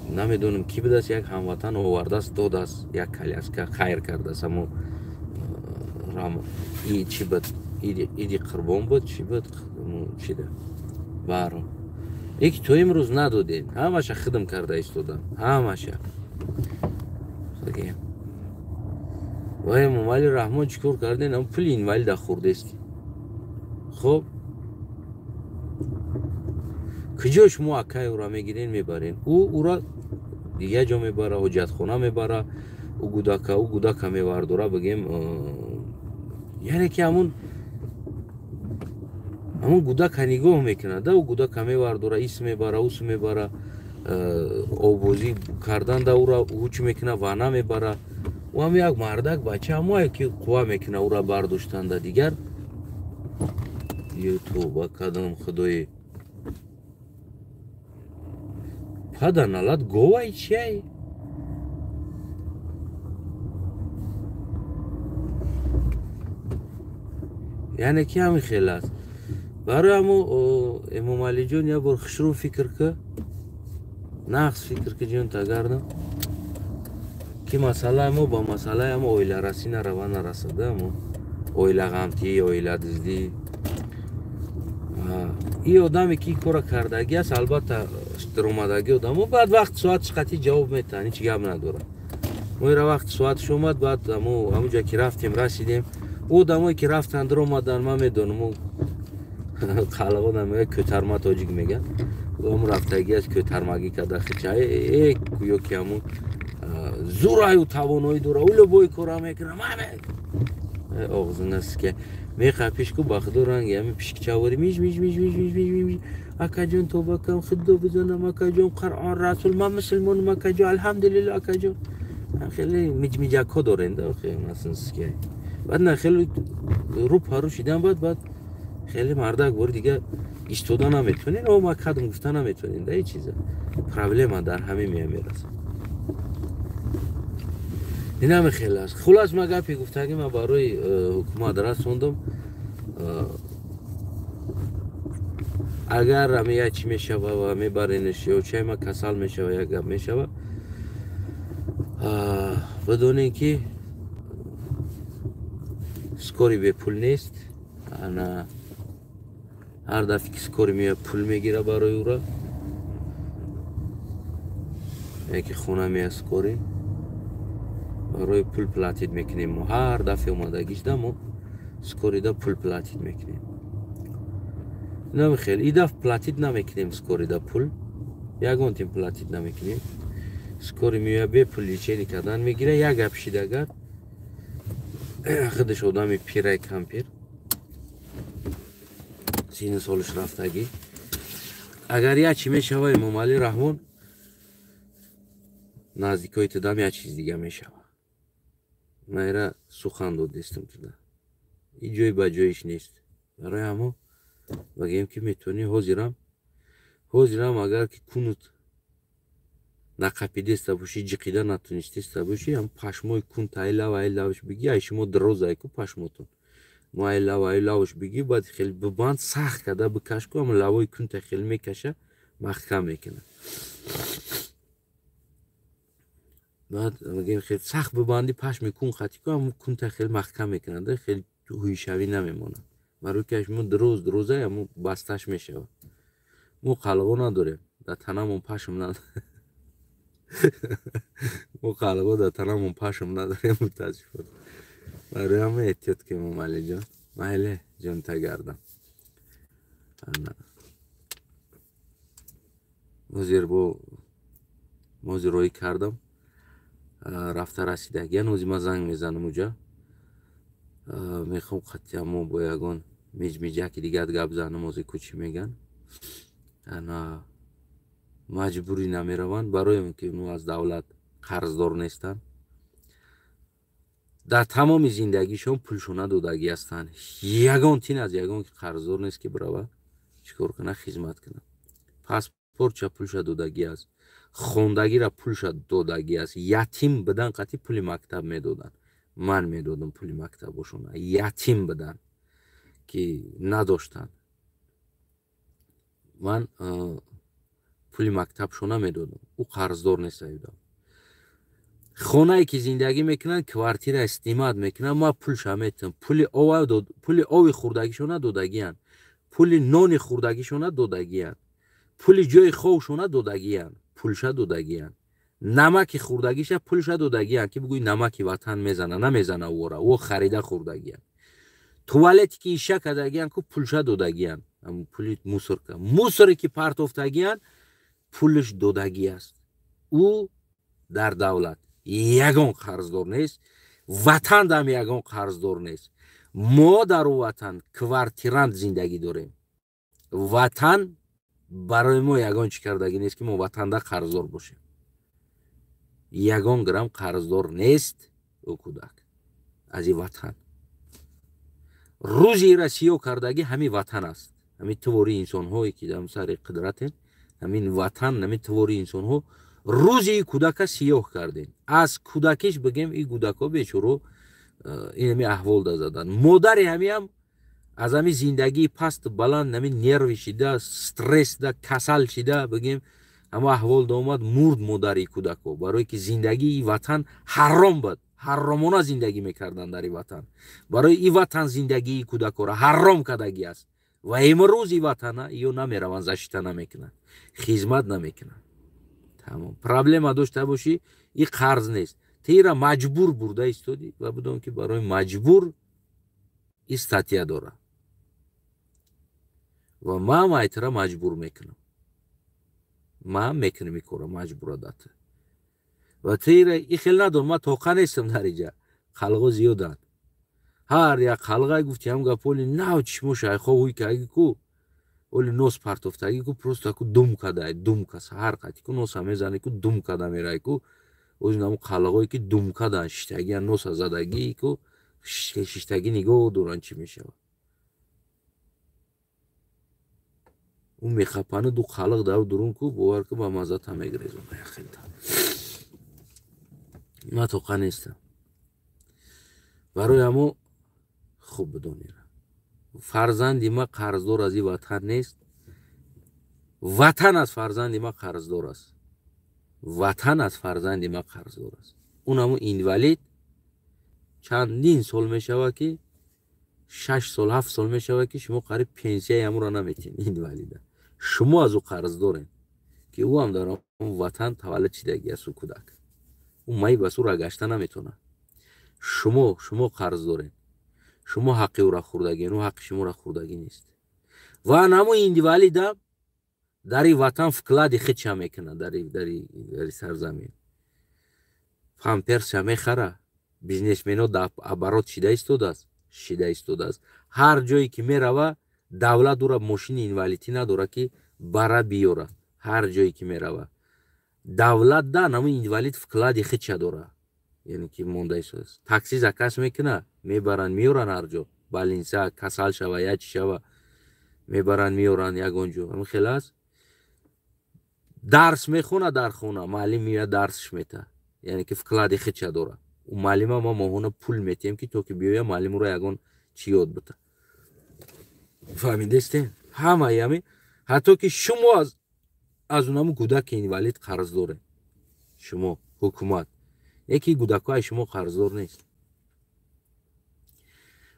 намедонам ки будааст, як ҳамватан овардааст, додааст як коляска, хайр кардааст. Амо чӣ буд, иди қурбон буд, чӣ буд, чида баҳром, леки то имрӯз надодем. Ҳамаша хидм карда истодам, ҳамаша. Ва Эмомалӣ Раҳмон чӣ кор кардем? Ам пули инвалида хӯрдест. Хоб, куҷо шумо акай ӯра мегирен, мебарен? Ӯ ӯра дигар ҷо мебара, ҳоҷатхона мебара, ӯ гудака мевардора, бигем, яъне ки ҳамун гудака нигоҳ мекунад, ӯ гудака мевардора, ис мебара, ус мебара, обозӣ кардан да ӯра ҳуч мекунад, вана мебара. Ӯ ҳам як мардак бача ҳамое ки қувва мекунад ӯра бардоштанда. Дигар ютуба кадом худои пада налад говай чиай? Яъне ки ҳамин хел аст. Барои ҳамо Эмомалиҷон як бор хушрӯ фикр ки, нақс фикр ки, ҷон тагардам, ки масъалаи мо ба масъалаи ҳамо оиларасӣ нарава нарасада, ҳамо оилағамтӣ, оиладиздӣ. И одаме ки ин кора кардагӣ аст, албатта даромадагӣ одамо баъд вақт соатш қатъи ҷавоб метаҳанд, ҳеҷ гап надорад. Мо ира вақт соатш омад, баъд ҳамун ҷое ки рафтем, расидем, ӯ одамое ки рафтанд, даромаданд, ман медонам, ӯ қалғона мега, кӯтарма тоҷик мегӯяд, ҳамун рафтагӣ аст, кӯтармагӣ карда хича, э гӯё ки ҳамун зураю тавоноӣ дора, ӯ любой кора мекунад. Оғзинаст ки меқапиш ку, ба худо ранги ҳамин пишкчавори миш миш миш миш миш миш миш. Акаҷон, тоба кам, худо бизанам, акаҷон, Қуръон, расул, ман мусулмонам, акаҷон, алҳамдулилла, акаҷон. Хеле миҷмиҷакҳо дорем да, ки баъд на хеле рӯ пару шидан, баъд хеле мардак бори дига истода наметонен, о ма кадм гуфта наметонен да, чиза проблема дар ҳамин мея мерасад. Инаме хеле аст. Хулас, ма гапи гуфтагӣ ма барои ҳукумат расондам. Агар ами як чӣ мешава ва мебаренеш ё чай ма касал мешава, як гап мешава, бидонем ки скорый бепул нест. Ана Ҳар дафъе ки скорый меояд, пул мегира барои ӯра. Яке хона меяд скорый, барои пул платить мекунем мо. Ҳар дафъе омадагишда мо скорый да пул платить мекунем. Намехел, и дафъ платить намекунем скорый да пул. Ягон тим платить намекунем. Скорый меояд, бепул лечение кардан мегира, як гап шидагар. Худаш одами пирай кампир. Сину солиш рафтагӣ. Агар як чӣ мешава, Эмомалӣ Раҳмон, наздикои тудам як чиз дига мешава. Майра сухан додестам туда. И ҷой ба ҷоиш нест. Барои ҳамо багем ки метавонӣ ҳозирам агар ки кунут нақапидеста бошӣ, ҷиқида натунистеста бошӣ, ҳам пашмои кун тай лав ай лавш бигӣ, ай шумо дарозай ку пашмотон. Мо ай лав ай лавш бигӣ, баъд хеле бибанд, сахт карда бикаш ку, ам лавои кунта хеле мекаша, маҳкам мекунад. Баъд мегӯем хеле сахт бибанди пашми кун хати ку, ам кунта хеле маҳкам мекунад, хеле ҳуйшавӣ намемонад. Барои ки шумо дароз дарозай ам басташ мешавад. Мо қалғо надорем, дар танамон пашм надорем. Мо қалғо дар танамон пашм надорем, мутаассифона. Барои ҳама эҳтиёт ки Эмомалиҷон, майли ҷонта гардам. Ҳозир бо ҳозир роҳӣ кардам, рафта расидагиян. Ҳозир ман занг мезанам уҷа. Мехоҳам қатъиян мо бо ягон миҷмиҷаки дигар гап занам, ҳозир ку чӣ меган. Ана маҷбурӣ намераванд, барои он ки онҳо аз давлат қарздор нестанд. Дар тамоми зиндагишон пулшона додагӣ ҳастанд. Ягон тин аз ягон ки қарздор нест ки бирава чӣ кор кунад, хизмат кунад. Паспортша пулша додагӣ аст, хондагиро пулша додагӣ аст. Ятим бидан қатъи пули мактаб медоданд. Ман медодам пули мактабошона. Ятим бидан ки надоштанд. Ман пули мактабшона медодам. Ӯ қарздор нест аюдам. Хонае ки зиндагӣ мекунанд, квартира истимат мекунанд, ман пулша метам. Пули ови хӯрдагишона додагиянд, пули нони хӯрдагишона додагиянд, пули ҷои хобшона додагиянд, пулша додагиянд. Намаки хӯрдагиша пулша додагиянд, ки бигӯй намаки ватан мезана, намезана ӯра, ӯ харида хӯрдагиянд. Туалете ки иша кардагиянд ку пулша додагиянд, пули мусорка. Мусоре ки партофтагиянд, пулш додагӣ аст. Ӯ дар давлат ягон қарздор нест, ватан дам ягон қарздор нест. Мо дар ӯ ватан квартирант зиндагӣ дорем. Ватан барои мо ягон чӣ кардагӣ нест ки мо ватанда қарздор бошем. Ягон грамм қарздор нест ӯ кӯдак аз ин ватан. Рӯзи ира сиёҳ кардагӣ ҳамин ватан аст. Ҳамин твори инсонҳое ки дар сари қудратен, ҳамин ватан, ҳамин твори инсонҳо рӯзи ин кӯдака сиёҳ кардем. Аз кӯдакиш бигем ин кӯдакҳо бечоро ин ҳамин аҳвол да заданд. Модари ҳамиам аз ҳамин зиндагии паст баланд, ҳамин нерви шида, стресс да, касал шида, бигем ҳама аҳвол да омад, мурд модари кӯдакҳо. Барое ки зиндагии ватан ҳаром буд, ҳаромона зиндагӣ мекарданд дар ин ватан. Барои ин ватан зиндагии кӯдакҳоро ҳаром кардагӣ аст. Ва имрӯз ин ватана ё намераванд, защита намекунанд, хизмат намекунанд. Тамом. Проблема дошта бошӣ, ин қарз нест. Ту ира маҷбур бурда истодӣ ва бидон ки барои маҷбур ин статья дорад. Ва ман айтра маҷбур мекунам. Ман мекунам ин корро, маҷбура дата. Ва ту ира ин хел надор, ман тоқа нестам дар инҷа. Қалғо зиёданд. Ҳар як қалғай гуфти ҳам гап оли нав чишмо шайхо ҳуй каги ку, оли нос партофтаги ку, просто ку дум кадай, дум ка саҳар қати ку носа мезани ку дум када мерай ку. Ози наму қалғое ки дум кадан шиштагиан носа задаги ку, шиштаги нигоҳ доранд чӣ мешавад. Ӯ мехапану ду қалғ дар дурун ку, бовар ку ба маззата мегирезона яхелта. Ман тоқа нестам. Барои ҳамо хуб бидонед. Фарзанди ма қарздор аз ин ватан нест. Ватан аз фарзанди ма қарздор аст. Ватан аз фарзанди ма қарздор аст. Он ҳамо инвалид чандин сол мешавад ки 6 сол 7 сол мешавад ки шумо қариб пенсияи ҳамуро наметиҳед инвалида. Шумо аз ӯ қарз доред, ки ӯ ҳам дар он ватан таваллуд шидагӣ аст. Ӯ кӯдак, ӯ маиб аст, ӯра гашта наметавонад. Шумо қарз доред, шумо ҳаққи ӯра хӯрдагӣ, ӯ ҳаққи шуморо хӯрдагӣ нест. Ва намо инвалида дари ватан вклади худша мекунад, дари сарзамин памперсша мехара, бизнесмено дар оборот шида истодааст. Ҳар ҷое ки мерава, давлат ӯра мошини инвалидӣ надора, ки бара биёра. Ҳар ҷое ки мерава, давлат да намо инвалид вклади худша дора, яъне ки монда истодааст. Такси заказ мекуна, мебаранд меёранд ҳар ҷо, больница касал шава, я чӣ шава, мебаранд меёранд ягон ҷо. Ҳамин хел аст. Дарс мехонад дар хона, муаллим меояд, дарсш метаҳад, яъне ки вклади худша дора. Ӯ муаллима мо моҳона пул метиҳем, ки то ки биёя муаллим ӯро ягон чӣ ёд бита. Фаҳмидестем? Ҳамаи ҳамин, ҳатто ки шумо аз унаму кӯдаки инвалид қарз доред, шумо ҳукумат, яки кӯдакҳои шумо қарздор нест.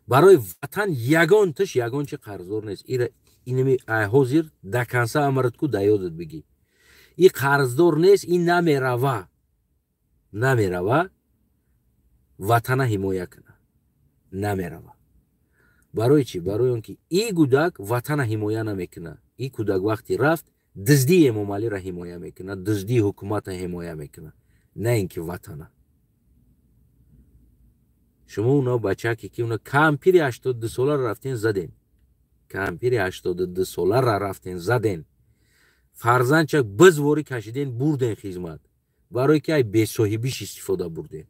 Барои ватан ягон тиш ягон чи қарздор нест. Ира инами ҳозир до конца амрат ку да ёдат бигӣ, и қарздор нест, и намерава ватана ҳимоя кунад, намерава. Барои чӣ? Барои он ки и кӯдак ватана ҳимоя намекунад. И кӯдак вақти рафт, дуздии Эмомалиро ҳимоя мекунад, дуздии ҳукумата ҳимоя мекунад, на ин ки ватана. Шумо уна бачаке ки уна кампири 82 соларо рафтен заден, кампири 82 соларо рафтен заден, фарзандча бизворӣ кашиден, бурден хизмат, барое ки ай бесоҳибиш истифода бурден.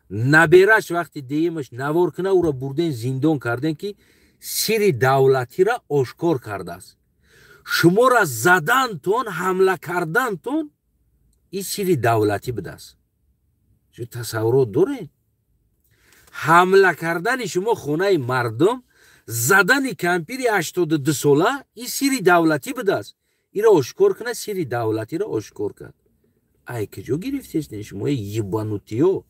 Набераш вақти деимаш навор куна, ӯро бурден зиндон карден, ки сири давлатиро ошкор кардааст. Шуморо задантон, ҳамла кардантон, ин сири давлатӣ будааст. Шу тасаввурот доред? Ҳамла кардани шумо хонаи мардум, задани кампири 82 сола, ин сири давлатӣ будааст. Иро ошкор кунад, сири давлатиро ошкор кард. Ай куҷо гирифтестен шумо, э ебанутиё,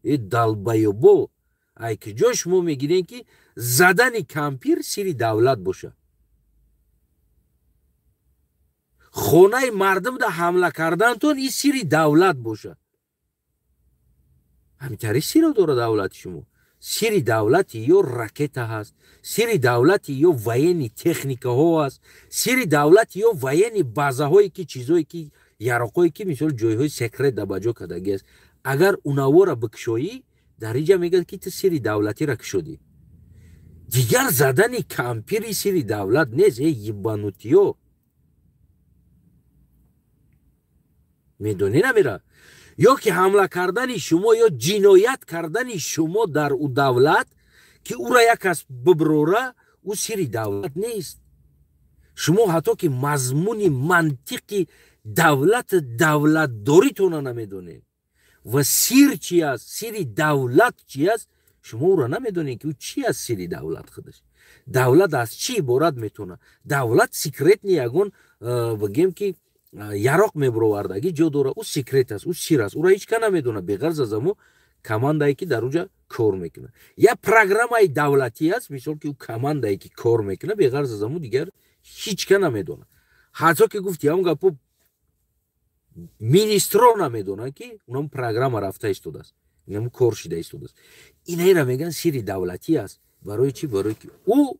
э долбоёбо? Ай куҷо шумо мегирен, ки задани кампир сири давлат боша? Хонаи мардумда ҳамла кардантон ин сири давлат боша? Ҳамитари сиро дора давлати шумо. Сири давлати ё ракета ҳаст, сири давлати ё военный техникаҳо ҳаст, сири давлати ё военный базаҳое ки чизое ки яроқое ки мисол ҷойҳои секрет да ба ҷо кардагӣ аст. Агар унавора бикушоӣ, дар инҷа мегӯяд, ки ту сири давлатиро кушодӣ. Дигар задани кампири сири давлат нест, э ебанутиё. Медонӣ намера? Ё ки ҳамла кардани шумо ё ҷиноят кардани шумо дар ӯ давлат, ки ӯра як кас биброра, ӯ сири давлат нест. Шумо ҳатто ки мазмуни мантиқи давлат давлатдоритона намедонед ва сир чи аст, сири давлат чи аст, шумо ӯро намедонед, ки ӯ чи аст сири давлат худаш. Давлат аз чӣ иборат метавонад? Давлат секретни ягон бигем ки яроқ мебуровардагӣ ҷо дора, ӯ секрет аст, ӯ сир аст, ӯро ҳеҷ ка намедонад беғарз аз амо командае ки дар уҷа кор мекунад. Я программаи давлатӣ аст, мисол ки ӯ командае ки кор мекунад, беғарз аз амо дигар ҳеҷ ка намедонад. Ҳатто ки гуфти ҳамон гапо министро намедонанд, ки унам программа рафта истодааст, инам кор шида истодааст. Инаира мегӯянд сири давлатӣ аст. Барои чӣ? Барои ки ӯ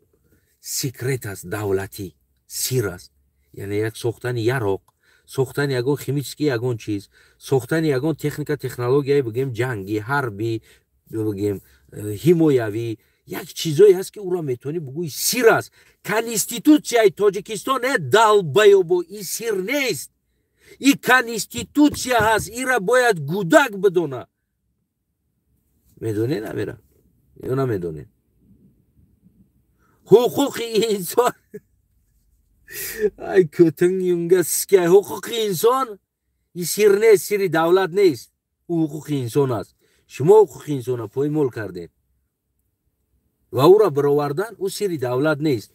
секрет аст, давлатӣ сир аст. Яъне як сохтани яроқ, сохтани ягон химический ягон чиз, сохтани ягон техника, технологияи бигем ҷангӣ, ҳарбӣ, бигем ҳимоявӣ, як чизое ҳаст, ки ӯро метавонӣ бигӯӣ сир аст. Конститутсияи Тоҷикистон е долбоёбо, ин сир нест, и конститутсия ҳаст, ира бояд гудак бидона. Медонед намера ё намедонед? Ҳуқуқи инсон, ай кӯтинг юнга ска, ҳуқуқи инсон и сир нест, сири давлат нест, ӯ ҳуқуқи инсон аст. Шумо ҳуқуқи инсонро поймол кардед ва ӯро баровардан ӯ сири давлат нест.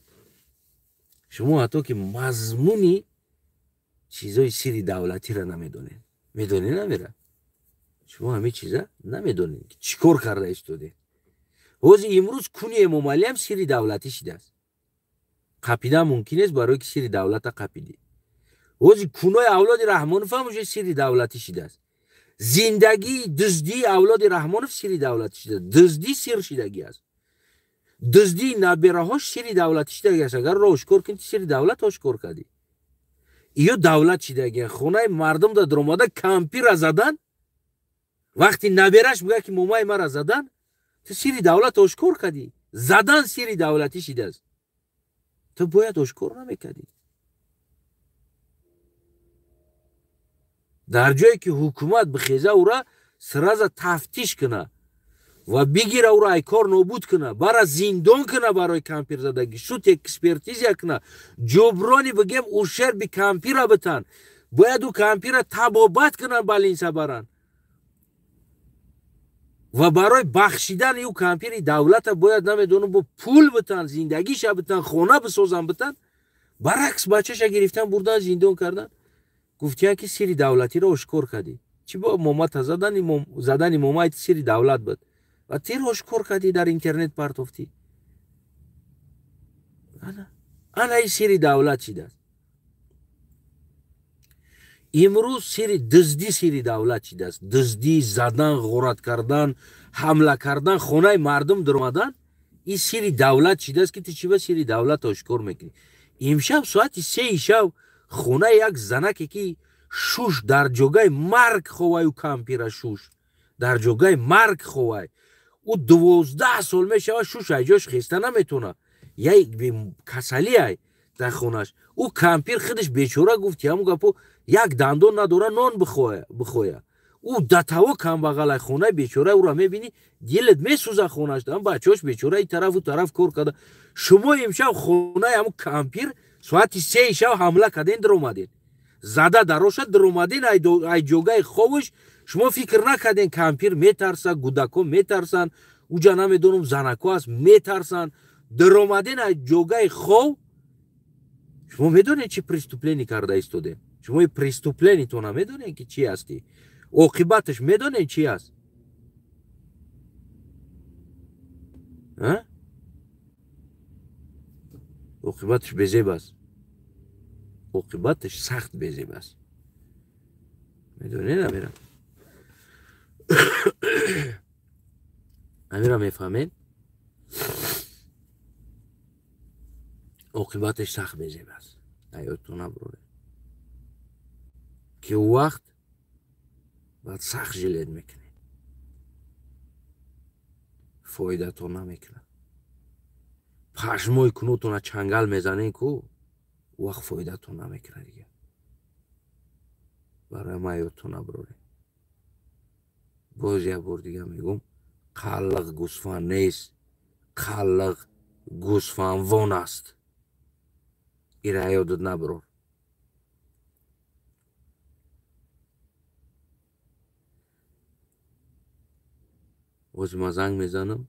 Шумо ҳатто ки мазмуни чизои сири давлатиро намедонед. Медонед намера? Шумо ҳамин чиза намедонед, ки чӣ кор карда истодед. Ҳозир имрӯз куни Эмомалиам сирри давлатӣ шидааст. Қапидан мумкин нест, барое ки сирри давлата қапидӣ. Ҳозир кунои авлоди Раҳмонов ҳам уже сирри давлатӣ шидааст. Зиндагии дуздии авлоди Раҳмонов сирри давлатӣ шидааст. Дуздӣ сир шидагӣ аст. Дуздии набераҳош сирри давлатӣ шидагӣ аст. Агар ро ошкор кунӣ, сирри давлат ошкор кардӣ. Иё давлат шидагӣ. Хонаи мардум да даромада кампира задан, вақти набераш мегӯяд ки момаи мара задан, ту сирри давлат ошкор кардӣ. Задан сирри давлатӣ шидааст. Ту бояд ошкор намекардӣ. Дар ҷое ки ҳукумат бихеза ӯра сразу тафтиш куна ва бигира ӯра ай кор нобуд куна, бара зиндон куна барои кампирзадагӣ, суд экспертизия куна, ҷуброни бигем ушерби кампира битан, бояд ӯ кампира табобат кунан, балинса баранд ва барои бахшидани ӯ кампири давлата бояд намедонам бо пул битан, зиндагиша битан, хона бисозан битан. Баръакс бачаша гирифтан бурдан зиндон кардан. Гуфтиян ки сирри давлатиро ошкор кардӣ. Чӣ бо момата задани момаи сирри давлат буд ва тир ошкор кардӣ, дар интернет партофтӣ. Ана ин сирри давлат шидааст. Имрӯз сирри дуздӣ сирри давлат шидааст. Дуздӣ, задан, ғорат кардан, ҳамла кардан, хонаи мардум даромадан, ин сирри давлат шидааст ки ту чӣ ба сирри давлат ошкор мекунӣ. Имшаб соати 3 шаб хонаи як занаке ки шуш дар ҷогаи марг ховаю, кампира шуш дар ҷогаи марг ховай, ӯ 12 сол мешавад шуш ай ҷош хеста наметавонад, як касалӣ ай дар хонаш. Ӯ кампир худаш бечора гуфт ҳамун гапо, як дандон надора нон бихоя. Ӯ датаво камбағалай хонаи бечора, ӯро мебинӣ дилат месӯза хонаш, бачаҳош бечора и тараф ӯ тараф кор карда. Шумо имшаб хонаи ҳамун кампир соати 3 шаб ҳамла карден, даромаден, зада дароша даромаден ай ҷогаи ховаш. Шумо фикр накарден кампир метарса, гудако метарсанд, уҷа намедонам занако аст метарсанд. Даромаден ай ҷогаи хов. Шумо медонед чӣ преступление карда истодем? Шумо преступлениетона медонед ки чӣ ҳастӣ? Оқибаташ медонед чӣ аст? Оқибаташ безеб аст. Оқибаташ сахт безеб аст. Медонед амира? Амира мефаҳмед? Оқибаташ сахт безеб аст. Аёдтон набуред ки ӯ вақт баъд сахт жилет мекунед, фоидатон намекунад. Пашмои кунутона чангал мезанед ку, вақт фоидатон намекунад дигар. Барои ма ёдтон набуред. Боз як бор дигар мегӯм, қаллиқ гӯсфанд нест, қаллиқ гӯсфандвон аст. Ира ёдат набурор. Боз ма занг мезанам,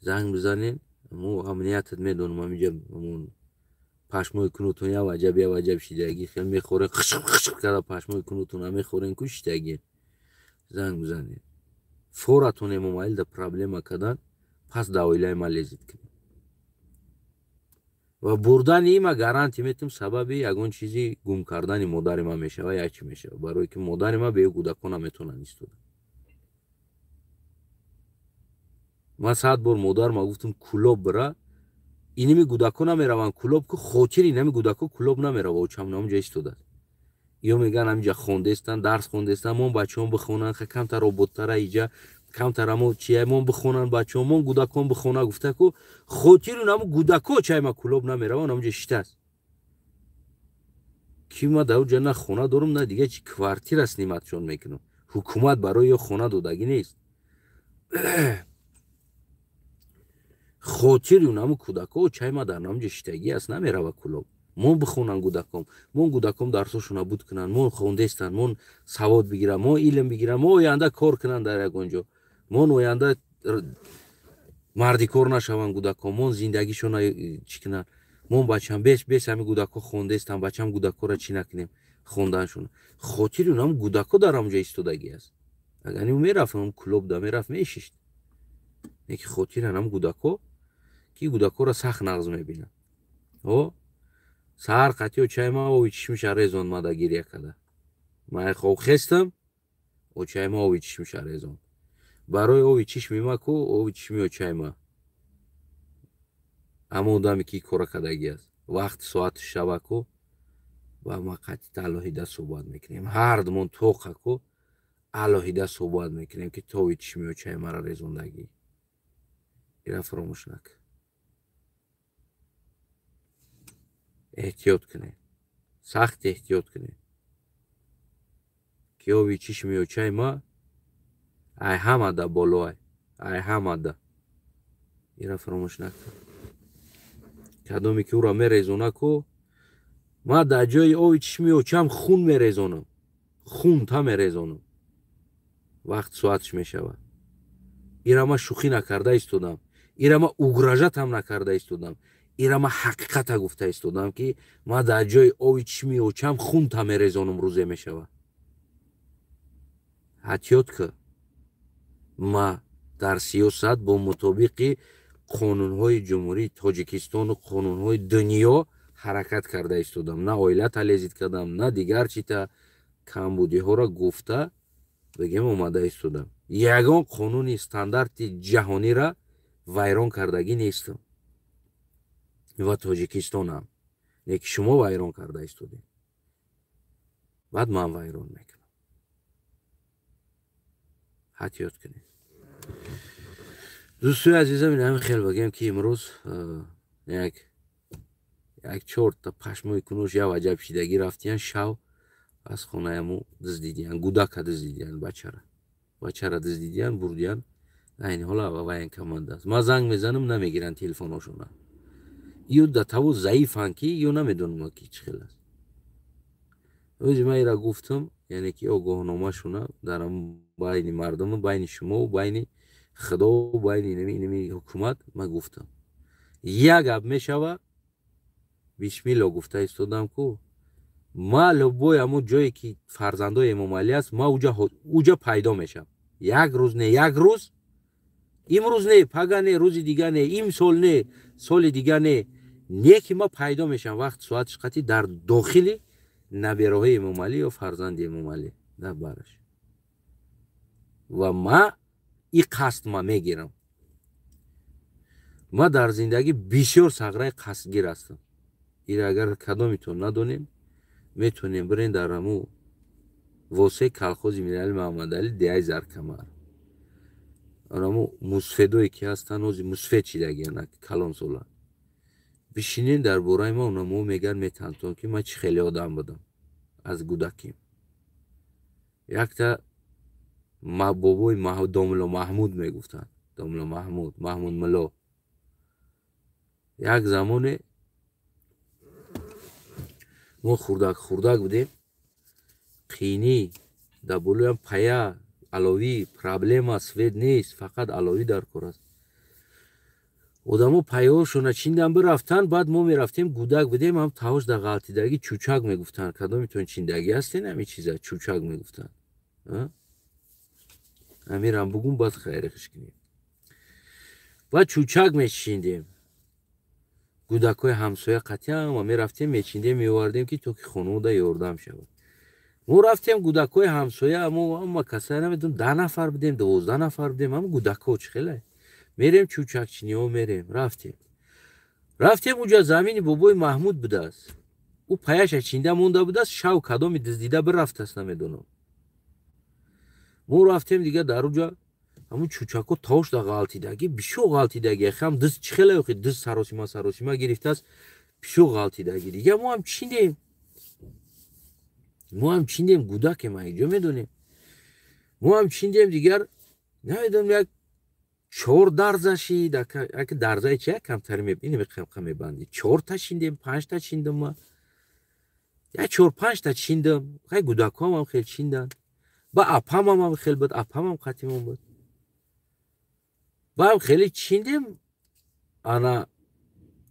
занг бизанед, мо амниятат медонам, ҳаминҷа пашмои кунутон як ваҷаб як ваҷаб шидагӣ, хел мехӯрен, хишқ хишқ карда пашмои кунутона мехӯрен ку шидагӣ. Занг бизанед. Форатон Эмомалӣ да проблема кардан, пас да оилаи ман лезид кунед. Ва бурдани има гарантия метам сабаби ягон чизи гум кардани модари ман мешава, як чи мешава, барое ки модари ман бе кӯдакон наметавонад истода. Ман 100 бор модарма гуфтам кулоб бира, иними кӯдако намераванд кулоб, ку хотири инами кӯдако кулоб намерава, очам намҷа истодад. Ё мегӯянд ҳаминҷа хондестан, дарс хондестан, мон бачаҳон бихонанд, камтар роботтара иҷа, камтар амо чия мон бихонанд бачаҳон, мон кӯдакон бихона гуфта ку хотири намо кӯдако чайма кулоб намерава, намҷа шитааст. Ки ма дар уҷа на хона дорам, на дига чи квартира сниматшон мекунам. Ҳукумат барои ё хона додагӣ нест. Хотири намо кӯдако чайма дар намҷа шитагӣ аст, намерава кулоб. Мон бихонанд кӯдаком, мон кӯдаком дарсошона буд кунанд, мон хондестанд, мон савод бигиранд, мон илм бигиранд, мон оянда кор кунанд дар ягон ҷо, мон оянда мардикор нашаванд кӯдаком, мон зиндагишона чӣ кунанд, мон бачам бес бес ҳами кӯдако хондестанд, бачам кӯдакора чӣ накунем хонданшона. Хотири нам кӯдако дар ҳамҷо истодагӣ аст. Агар ӯ мерафт, ҳам клуб да мерафт, мешишт. Не ки хотиран ам гудако, ки гудакоро сахт нағз мебинад. О, саҳар қатъи очайма ови чишмиша резон, мада гиря када. Ман хоб хестам, очайма ови чишмиша резон. Барои ови чишми ма ку, ови чишми очайма. Ҳамон одаме ки кора кардагӣ аст. Вақти соати шаба ку, ва ма қатъи алоҳида суҳбат мекунем. Ҳардумон тоқа ку алоҳида суҳбат мекунем, ки тови чишми очай мара резондагӣ. Ира фаромӯш накун. Эҳтиёт кунед. Сахт эҳтиёт кунед. Ки ови чишми очай ма ай ҳамада болоай, ай ҳамада. Ира фаромӯш накун. Кадоме ки ӯро мерезона ку, ма дар ҷои ови чишми очам хун мерезонам. Хун та мерезонам. Вақт соатш мешавад. Ира ма шӯхӣ накарда истодам. Ира ма угрожатам накарда истодам. Ира ма ҳақиқата гуфта истодам, ки ма дар ҷои ови чишми очам хун та мерезонам, рӯзе мешавад. Эҳтиёт кун. Ма дар сиёсат бо мутобиқи қонунҳои Ҷумҳурии Тоҷикистону қонунҳои дунё ҳаракат карда истодам. На оилата лезид кардам, на дигар чита камбудиҳоро гуфта бигем омада истодам. Ягон қонуни стандарти ҷаҳонира вайрон кардагӣ нестам. Ва Тоҷикистонам. Не ки шумо вайрон карда истодем. Баъд ман вайрон мекунам. Эҳтиёт кунед. Дӯстои азизам, ин ҳамин хел бигем, ки имрӯз як чорта пашмои кунуш як ваҷаб шидагӣ рафтиян, шав аз хонаяму дуздидиян, гудака дуздидиян, бачара. Бачара дуздидиян, бурдиян. Айни ҳола военкомат аст. Ман занг мезанам, намегиранд телефоношона. Ё да таву заифан, ки ё намедонам ки чӣ хел аст. Ози ман ира гуфтам, яъне ки огоҳномашона дар байни мардуму, байни шумову, байни худову, байни инами ҳукумат ман гуфтам. Як гап мешава, бисмилло гуфта истодам ку, ма любой ҳамон ҷое ки фарзандои Эмомалӣ аст, ма уҷа пайдо мешавам. Як рӯз не, як рӯз, имрӯз не, пага не, рӯзи дига не, имсол не, соли дига не, не ки ма пайдо мешавам вақт соатиш қатъи дар дохили набераҳои Эмомалӣ ё фарзанди Эмомалӣ дар бараш. Ва ма и қасд ма мегирам. Ма дар зиндагӣ бисёр сағраи қасдгир ҳастам. Ира агар кадомитон надонем, метонем бирен дар ҳаму восеи колхози Мирали Муҳаммадалӣ деҳаи Заркамар. Анаму мусфедое ки ҳастанд, ҳози мусфед шидагиан калонсола. Бишинен дар бораи ма, онамо мегӯянд метантон, ки ман чӣ хеле одам будам аз гудаким. Якта бобои Домло Маҳмуд мегуфтанд. Домло Маҳмуд, Маҳмуд Мулло. Як замоне мо хурдак хурдак будем, қинӣ дар болоям пая аловӣ, проблема, свет нест, фақат аловӣ дар кор аст. Одамо паяҳошона чиндан бирафтанд, баъд мо мерафтем, гудак будем, ҳам тавош дар ғалтидагӣ чӯчак мегуфтанд. Кадомитон чиндагӣ ҳастен ҳамин чиза чӯчак мегуфтанд. Амирам бугум, баъд хайри хиш кунем. Баъд чӯчак мечиндем. Гудакҳои ҳамсоя қатъиан ва мерафтем, мечиндем, меовардем, ки то ки хонавода ёрдам шавад. Мо рафтем гудакҳои ҳамсоя, мо ама касае намедонам, 10 нафар будем, 12 нафар будем, ҳама гудакҳо чӣ хеле. Мерем чӯчакчиниҳо мерем, рафтем. Рафтем, уҷа замини бобои Маҳмуд будааст. Ӯ паяша чинда монда будааст, шав кадоми дуздида бирафтааст, намедонам. Мо рафтем дига дар уҷа ҳамун чӯчакҳо тош да ғалтидагӣ, бисёр ғалтидагӣ, ҳам дуз чӣ хеле охи дуз саросима саросима гирифтааст, бисёр ғалтидагӣ. Дига мо ҳам чиндем. Мо ҳам чиндем, гудакем, инҷо медонем. Мо ҳам чиндем, дигар намедонам, як 4 дарза шид, як дарзаи чи камтар мебандӣ. 4 та чиндем, 5 та чиндам ма. Як 4-5 та чиндам. Хай гудакҳоам ҳам хел чинданд. Ба апамам ҳам хел буд, апамам қатимон буд. Ба ҳам хеле чиндем, ана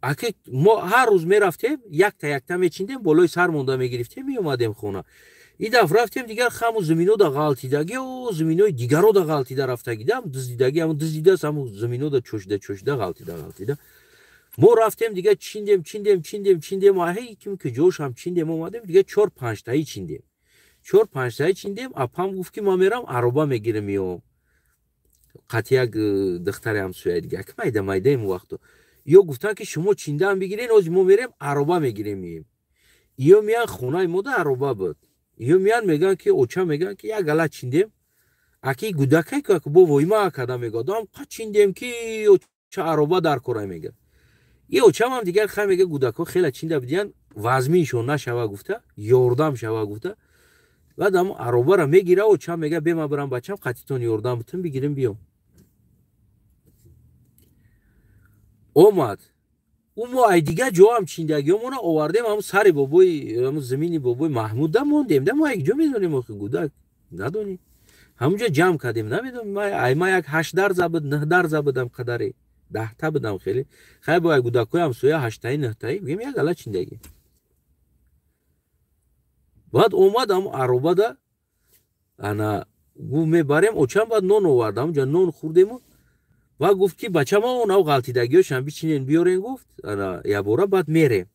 аки мо ҳар рӯз мерафтем, якта якта мечиндем, болои сар монда мегирифтем, меомадем хона. И даф рафтем дигар хаму замино да ғалтидаги, о заминои дигаро да ғалтида рафтаги, дам дуздидаги, ҳаму дуздидааст, ҳаму замино да чошида чошида ғалтида ғалтида. Мо рафтем дигар чиндем, чиндем, чиндем, чиндем, ҳей ким ки ҷошам чиндем омадем, дигар чор панҷтаи чиндем. Чор панҷтаи чиндем, апам гуфт ки ман мерам ароба мегирам меом. Қати як духтари ҳамсояи дига, ки майда майдаем вақто. Ё гуфтанд ки шумо чиндаам бигирен, ози мо мерем ароба мегирем меем. Ё меян хонаи мода ароба буд. Ё меян мегӯянд ки оча мегӯянд ки як гала чиндем. Аки гудакай ки бо воима када мегӯяд, ам қа чиндем ки оча ароба дар кора мегӯяд. И очамам дигар хай мега гудако хела чинда бидиян, вазминшон нашава гуфта, ёрдам шава гуфта. Баъд ам аробара мегира, очам мега бема барам бачам қатитон ёрдам бутун бигирим биём. Омад. Ӯ мо ай дигар ҷоам чиндагиёмона овардем, ҳамун сари бобои, ҳамун замини бобои Маҳмуда мондем. Да мо як ҷо медонем, охи гудак надонем. Ҳамунҷо ҷамъ кардем, намедонем, ай ма як ҳашт дарза буд, нӯҳ дарза будам қадаре. Даҳта будам хеле. Хай бо гудакҳои ҳамсоя ҳаштаи нӯҳтаи, бигем як гала чиндагӣ. Баъд омад ҳамун аробада, ана гуфт мебарем, очам баъд нон овард, ҳамунҷо нон хӯрдему ва гуфт ки бачама онав ғалтидагиёшам бичинен биёрен гуфт, ана ябора баъд мерем.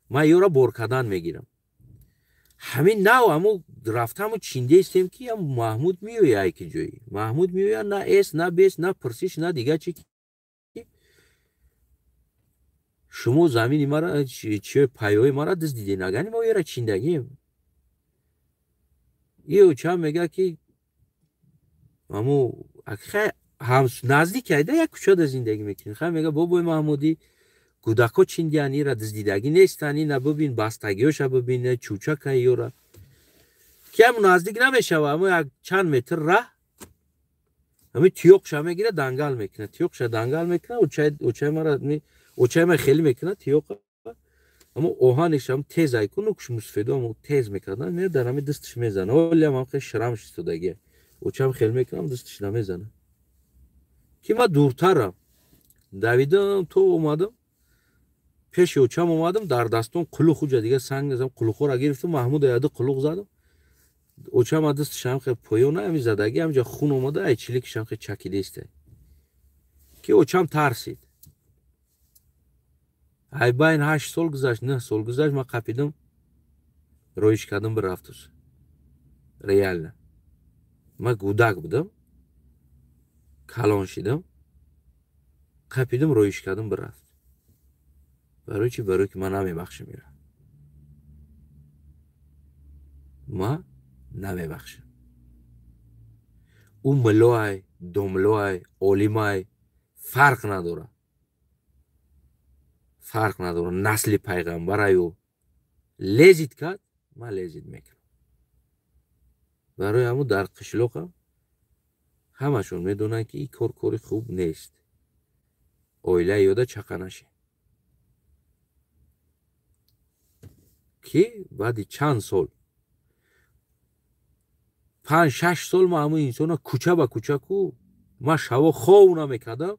Ман ёра бор кардан мегирам. Ҳамин нав ҳаму рафтаму чиндестем ки ам Маҳмуд меояд ай ки ҷои. Маҳмуд меояд, на эс, на бес, на пурсиш, на дига чи. Шумо замини мара, чиёи пайҳои мара дуздиден, агани мо ёра чиндагием. И очам мега ки ҳаму хай ҳам наздик айда як кӯчада зиндагӣ мекунем. Хай мега бобои Маҳмудӣ гудако чиндиян, ира дуздидагӣ нестан, ина бибин, бастагиёша бибин, чӯчака ёра. Ки ҳаму наздик намешава, ҳаму як чанд метр раҳ ҳами тиёқша мегира, дангал мекунад, тиёқша дангал мекунад, очай мара очай ма хеле мекунад тиёқа. Аммо оҳаниш ҳам тез айку нукш мусфедо ҳам тез мекардан, меяд дар ҳами дастиш мезана. Ҳоле ҳам хеле шрамш истодагия. Очам хеле мекунам, дастиш намезана. Ки ма дуртарам. Давидам то омадам, пеши очам омадам, дар дастон қулуқ уҷа дига санг назам, қулуқҳоро гирифтам, Маҳмуда яду қулуқ задам. Очам аз дастиш ҳам хеле поёна ҳами задаги, ҳамҷа хун омада, ай чиликиш ҳам хеле чакида истад. Ки очам тарсид. Ай байн 8 сол гузашт, 9 сол гузашт, ман қапидам, роиш кардам бирафтус. Реально. Ман гудак будам, калон шидам, қапидам, роиш кардам бирафт. Барои чи? Барои ки ман намебахшам ира. Ман намебахшам. Ӯ муллоай, домлоай, олимай, фарқ надорад. Фарқ надорад, насли пайғамбараю лезид кард, ман лезид мекунам. Барои ҳамун дар қишлоқам ҳамашон медонанд ки ин кор кори хуб нест. Оилаи ёда чақа нашед. Ки баъди чанд сол, 5-6 сол ман ҳамун инсона кӯча ба кӯча ку, ман шаво хов намекардам,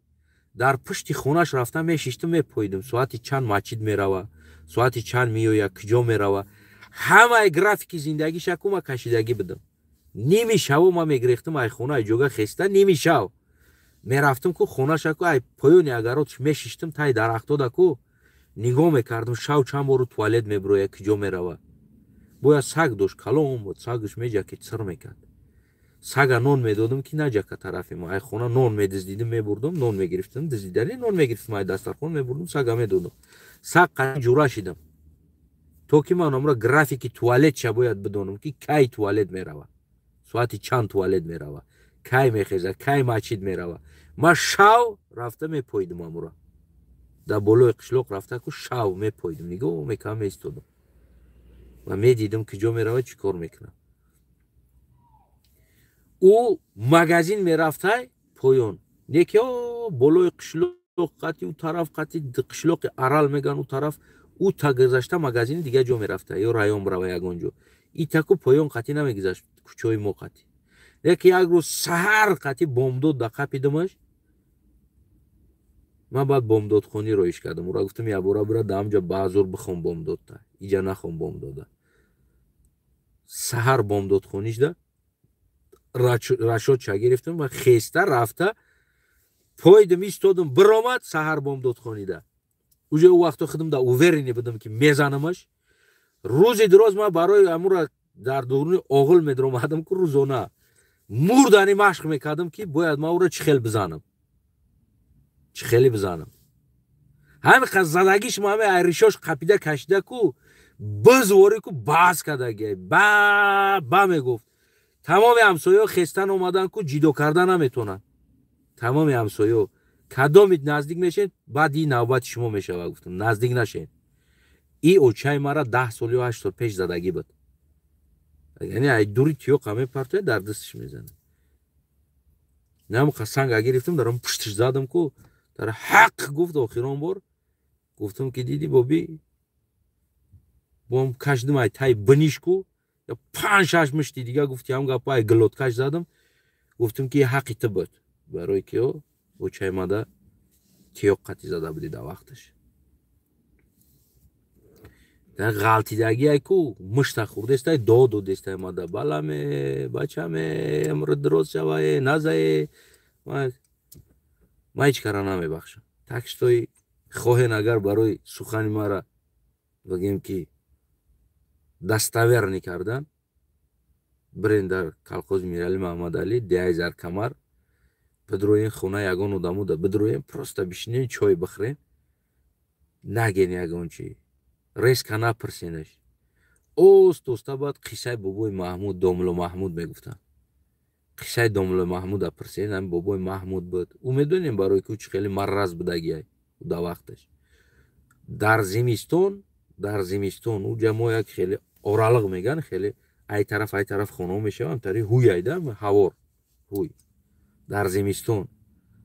дар пушти хонаш рафта мешиштам, мепоидам, соати чанд масҷид мерава, соати чанд меояд, куҷо мерава. Ҳамаи графики зиндагиша ку ман кашидагӣ будам. Ними шаво ман мегирехтам ай хона, ай ҷога хеста, ними шав мерафтам ку хонаша ку, ай поёни агаротш мешиштам, таи дарахтода ку нигоҳ мекардам, шав чанд бору туалет мебирояд, куҷо мерава. Бояд саг дошт, калон буд, сагаш меҷаки цир мекард. Сага нон медодам ки наҷака тарафи ма. Ай хона нон медиздидим, мебурдам, нон мегирифтам, диздидани нон мегирифтам, ай дастархон мебурдам, сага медодам. Саг қани ҷура шидам. То ки ман амра графики туалетша бояд бидонам ки кай туалет мерава, соати чанд туалет мерава, кай мехеза, кай масҷид мерава. Ман шав рафта мепоидам амура. Дар болои қишлоқ рафта ку шав мепоидам, нигоҳ мекардам, меистодам. Ва медидам куҷо мерава, чӣ кор мекунад. Ӯ магазин мерафтай поён. Неки о болои қишлоқ қати ӯ тараф қати қишлоқи Арал меган ӯ тараф, ӯ та гузашта магазини дигар ҷо мерафта, ё район бирава ягон ҷо. И таку поён қати намегузашт кӯчаҳои мо қати. Неки як рӯз саҳар қати бомдод да қапидамаш, ман баъд бомдодхонӣ роиш кардам. Ӯра гуфтам ябора бира дар ҳамҷа баъзур бихон бомдодта, иҷа нахон бомдода. Саҳар бомдодхонишда рашодша гирифтам ва хеста рафта пойдим, истодим, биромад саҳар бомдодхонида. Уже ӯ вақто худам да уверенный будам, ки мезанамаш. Рӯзи дироз ман барои амура дар дуруни оғил медромадам, ку рӯзона мурдани машқ мекардам, ки бояд ман ӯро чӣ хел бизанам, чӣ хеле бизанам. Ҳамин қад задагиш ма ҳаме айришош қапида кашида ку бизвори ку баҳс кардаги ба ба мегуфт. Тамоми ҳамсоё хестан омадан ку ҷидо карда наметонанд. Тамоми ҳамсоё кадомит наздик мешед, баъд и навбати шумо мешавад, гуфтам, наздик нашед. И очаи мара 10 сол ё 8 сол пеш задагӣ буд. Яъне ай дури тиёқа мепартояд, дар дастиш мезанад. Намқа санга гирифтам, дар он пуштиш задам ку дар ҳақ гуфт. Охирон бор гуфтам, ки диди, боби, бом кашдим ай тай биниш ку панҷ шаш мишти дига гуфти ҳам гапа ай глоткаш задам. Гуфтам, ки ҳаққи ту буд, барои ки очаи мада тиёқ қатӣ зада будӣ дар вақташ. Ғалтидагиай ку мушта хӯрдестай, дод додестай мада: баламе, бачаме, амро дроз шавае, назае. Ман ҳеҷ кара намебахшам. Так что хоҳен, агар барои сухани мара бигем, ки достоверный кардан, бирен дар колхози Мирали Маҳамадалӣ, деҳаи Заркамар, бидроен, хонаи ягон одамода бидроен, просто бишинен, чой бихӯрен, наген ягон чи, резко напурсенаш, ост оста. Баъд қиссаи бобои Маҳмуд, домло Маҳмуд мегуфтанд, қиссаи домло Маҳмуда пурсен. Ҳами бобои Маҳмуд буд, ӯ медонем, барои ки ӯ чӣ хеле марраз будагиай. Ӯ дар вақташ дар зимистон ӯ мо як хеле оралиқ меган, хеле ай тараф, ай тараф хонаҳо мешаванд, тари ҳуй айда ҳавор ҳуй. Дар зимистон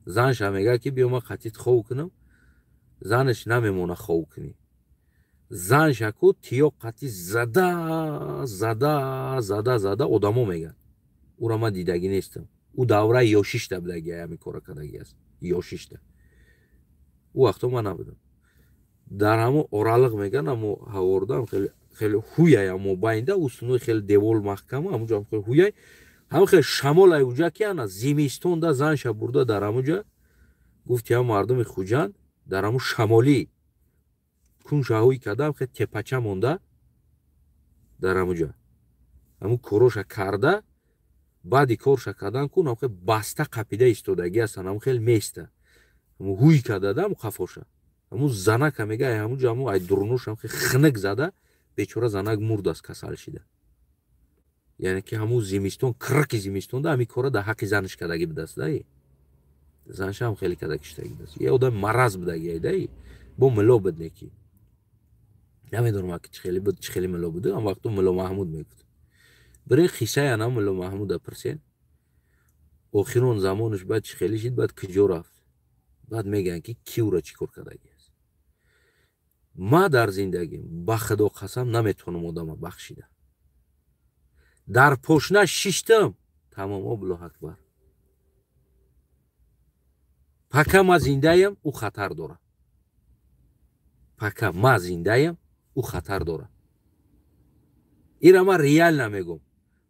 занша мега, ки биё, ман қатит хов кунам. Занаш намемона хов кунӣ. Занша ку тиёқ қатӣ зада, зада, зада, зада. Одамо мегӯянд, ӯра ман дидагӣ нестам. Ӯ давраи ёшишта будаги, ҳамин кора кардаги аст ёшишта. Ӯ вақто ман набудам дар ҳамо оралиқ мегӯянд, ҳамо ҳаворда хеле хеле ҳуяй, ҳамо байнда устунои хеле девол маҳкама, ҳамуҷо хеле ҳуяй, ҳам хеле шамолай уҷа, ки ана зимистонда занша бурда дар ҳамуҷа. Гуфти ҳам мардуми Хуҷанд, дар ҳамун шамолӣ куншаҳои кардам, хеле тепача монда дар ҳамуҷа, ҳамун короша карда. Баъди корша кардан кун хеле баста қапида истодагӣ ҳастанд, ҳамун хеле места, ҳамун ҳуй кардада, ҳамун қафоша. Ҳамун занака мега, ҳамунҷа ҳамун ай дурнуш хеле хиник зада, бечора занак мурдааст, касал шида. Яъне ки ҳамун зимистон, кирки зимистонда ҳамин кора дар ҳаққи занаш кардагӣ будааст. Даи занша ҳам хеле карда киштагӣ будааст. Е одами мараз будаги даи бо мило буд, неки намедонам ки чӣ хеле буд, чӣ хеле мило буд. Ҳам вақту Мило Маҳмуд мегуфт. Бирин, қиссаи ана Мило Маҳмуда пурсен, охирон замонаш баъд чӣ хеле шид, баъд куҷо рафт. Баъд мегӯянд, ки ки ӯра чӣ кор кардаги аст. Ма дар зиндагим, ба Худо қасам, наметавонам одама бахшида. Дар пошна шиштам, тамом, Аллоҳ акбар. Пока ма зиндаям, ӯ хатар дорад. Пока ма зиндаям, ӯ хатар дорад. Ира ман реально мегӯм.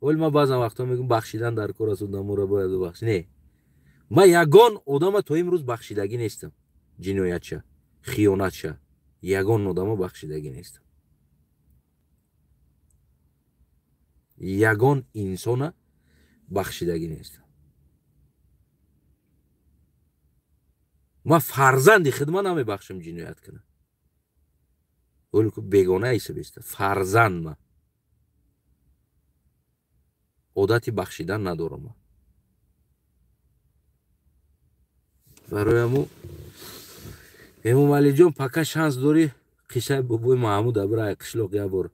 Вале ман баъзан вақтҳо мегӯм, бахшидан дар кор аст, одаморо бояд бахш. Не, ман ягон одама то имрӯз бахшидагӣ нестам. Ҷиноятша, хиёнатша ягон одама бахшидагӣ нестам. Ягон инсона бахшидагӣ нестам. Ман фарзанди хидма намебахшам ҷиноят кунам. Вале ку бегона ҳисобеста фарзанд. Ма одати бахшидан надорам. Барои ҳаму, Эмомалиҷон, пока шанс дорӣ, қиссаи бобои Маҳмуда бира, қишлоқ як бор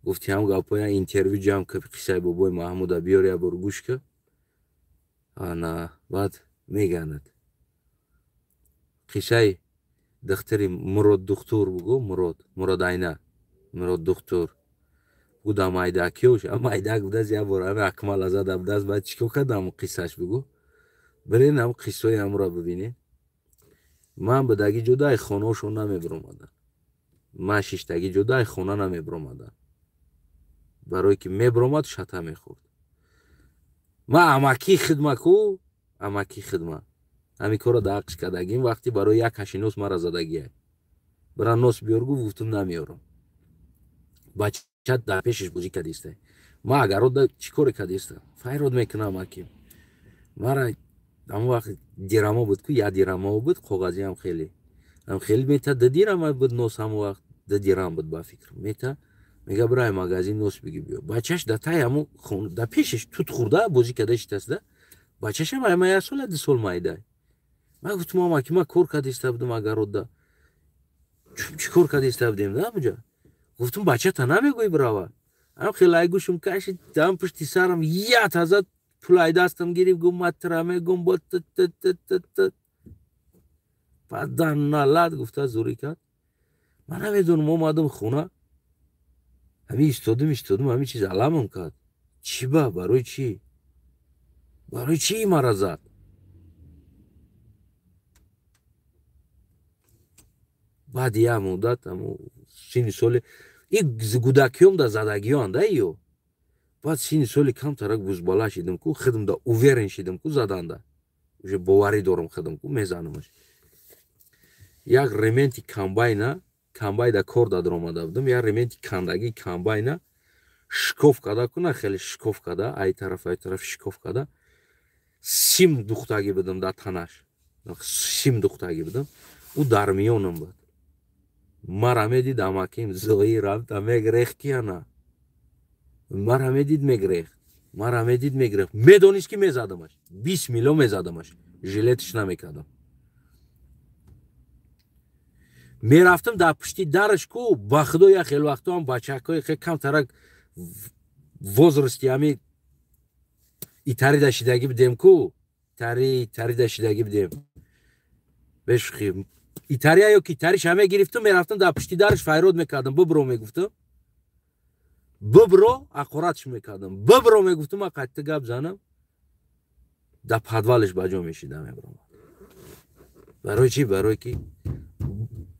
гуфти ҳам гапоя интервю ҷамъ ки, қиссаи бобои Маҳмуда биёр, як бор гӯш ки. Ана баъд меганад қиссаи духтари Мурод духтур бугӯ, Мурод, Мурод Айна, Мурод духтур бугӯ. Да майдакиёш майдак будааст, як бор ами Акмала зада будааст. Баъд чӣ кор кардам, қиссаш бугӯ. Бирен, ҳам қиссаи ҳамуро бибинед. Ман будаги ҷудаи хонаошон намебиромадам, ман шиштаги ҷудаи хона намебиромадам. Барое ки мебиромад, шата мехӯрд. Ма амакӣ хидма ку, амакӣ хидма. Ҳамин корро дар ҳаққш кардагим, вақте барои як ҳаши нос мара задагия. Бира нос биёр, гуфт, гуфтум намеёрам. Бача дар пешаш бозӣ кардиста. Ма агар ода чӣ коре кардиста? Файрод мекунам аким. Мара ҳамон вақт дирамо буд ку, як дирамо буд, коғазиам хеле. Ҳам хеле мета ду дирама буд нос ҳамон вақт, ду дирам буд ба фикр. Мета мега бирай магазин нос биги биё. Бачаш да тай ҳамон да пешаш тут хӯрда бозӣ карда шитаста. Бачашам ама як сола ду сол майда. Ман гуфтум ама ки ман кор кардиста будам агар ода. Чӣ кор кардиста будем да ҳамуҷа? Гуфтум бачата намегӯй бирава. Ам хеле ай гӯшум кашид, ам пушти сарам я таза пул ай дастам гирифт, гуфт ма тира мегум бо т т т т т. Баъдан налад гуфта зурӣ кард. Ман намедонам, омадам хона. Ҳамин истодум, истодум, ҳамин чиз аламам кард. Чӣ ба? Барои чӣ? Барои чӣ мара зад? Баъди як муддат, синни соли и гудакиём да задагиён да ё. Баъд синни соли камтарак бузбала шидам ку, хидм да уверен шидам ку заданда. Уже боварӣ дорам хидм ку, мезанамаш. Як ременти комбайна, комбайда кор дадар омада будам, як ременти кандагии комбайна шикоф када куна, хеле шикоф када, ай тараф, ай тараф шикоф када, сим духтагӣ будам дар танаш. Сим духтагӣ будам. Ӯ дар миёнам буд. Мара медид амаким зои рафта мегрех кияна. Мара медид мегрех. Мара медид мегрех. Медонист ки мезадамаш. 20 миллион мезадамаш. Жилетиш намекардам. Мерафтам дар пушти дараш ку, ба худо як хел вақтоам бачакҳои хел камтарак возрасти ҳами итарида шидагӣ будем ку, тарида шидагӣ будем. Бешухи итария ё ки тариш ҳаме гирифтам, мерафтам дар пушти дараш файрод мекардам, бибро мегуфтам. Бибро ақоратш мекардам. Бибро мегуфтам, ма қатъи гап занам. Дар подвалш ба ҷо мешидам, мебиромад. Барои чӣ? Барои ки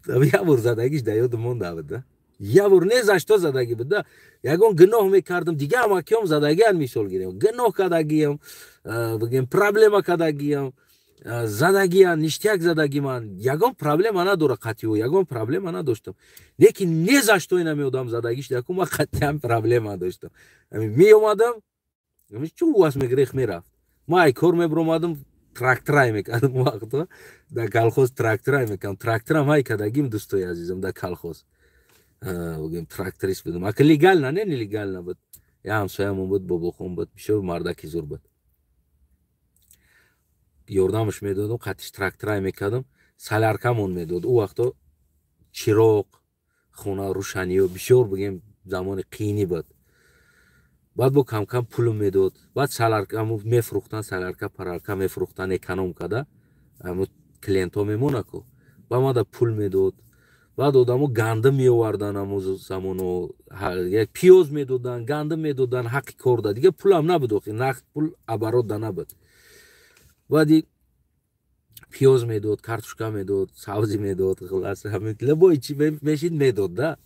як бор задагиш дар ёдам монда буд, да? Як бор не за что задагӣ буд, да? Ягон гуноҳ мекардам, дига амакиём задагиан мисол гирем. Гуноҳ кардагиам, бигем проблема кардагиам, задагиан, ништяк задагӣ ман. Ягон проблема надора қатъи ягон проблема надоштам. Лекин не за что ина меодам задагиш, даку ма қатъиан проблема доштам. Меомадам, чу вас мегрех мерафт. Ма ай кор мебиромадам, тракторай мекардам вақто, дар колхоз тракторай мекардам. Тракторам ҳай кардагим, дӯстои азизам, дар колхоз. Бигем тракторист будам. Ака легально, не нелегально буд. Я ҳамсоямон буд, бобохон буд, бисёр мардаки зур буд. Ёрдамаш медодам, қатиш тракторай мекардам, соляркамон медод. Ӯ вақто чироқ, хона рӯшаниё бисёр бигем замони қиинӣ буд. Баъд бо камкам пулм медод. Баъд солярка мефурӯхтан, солярка паралка мефурӯхтан, эконом када. Ҳамо клиентҳо мемона ку. Ба мада пул медод. Баъд одамо гандум меовардан ҳамо замоно, як пиёз медодан, гандум медодан, ҳаққи кор да. Дига пулам набуд охи, нақд пул оборот да набуд. Баъди пиёз медод, картошка медод, сабзӣ медод, хулоса ҳамин любой чи мешид медод, да.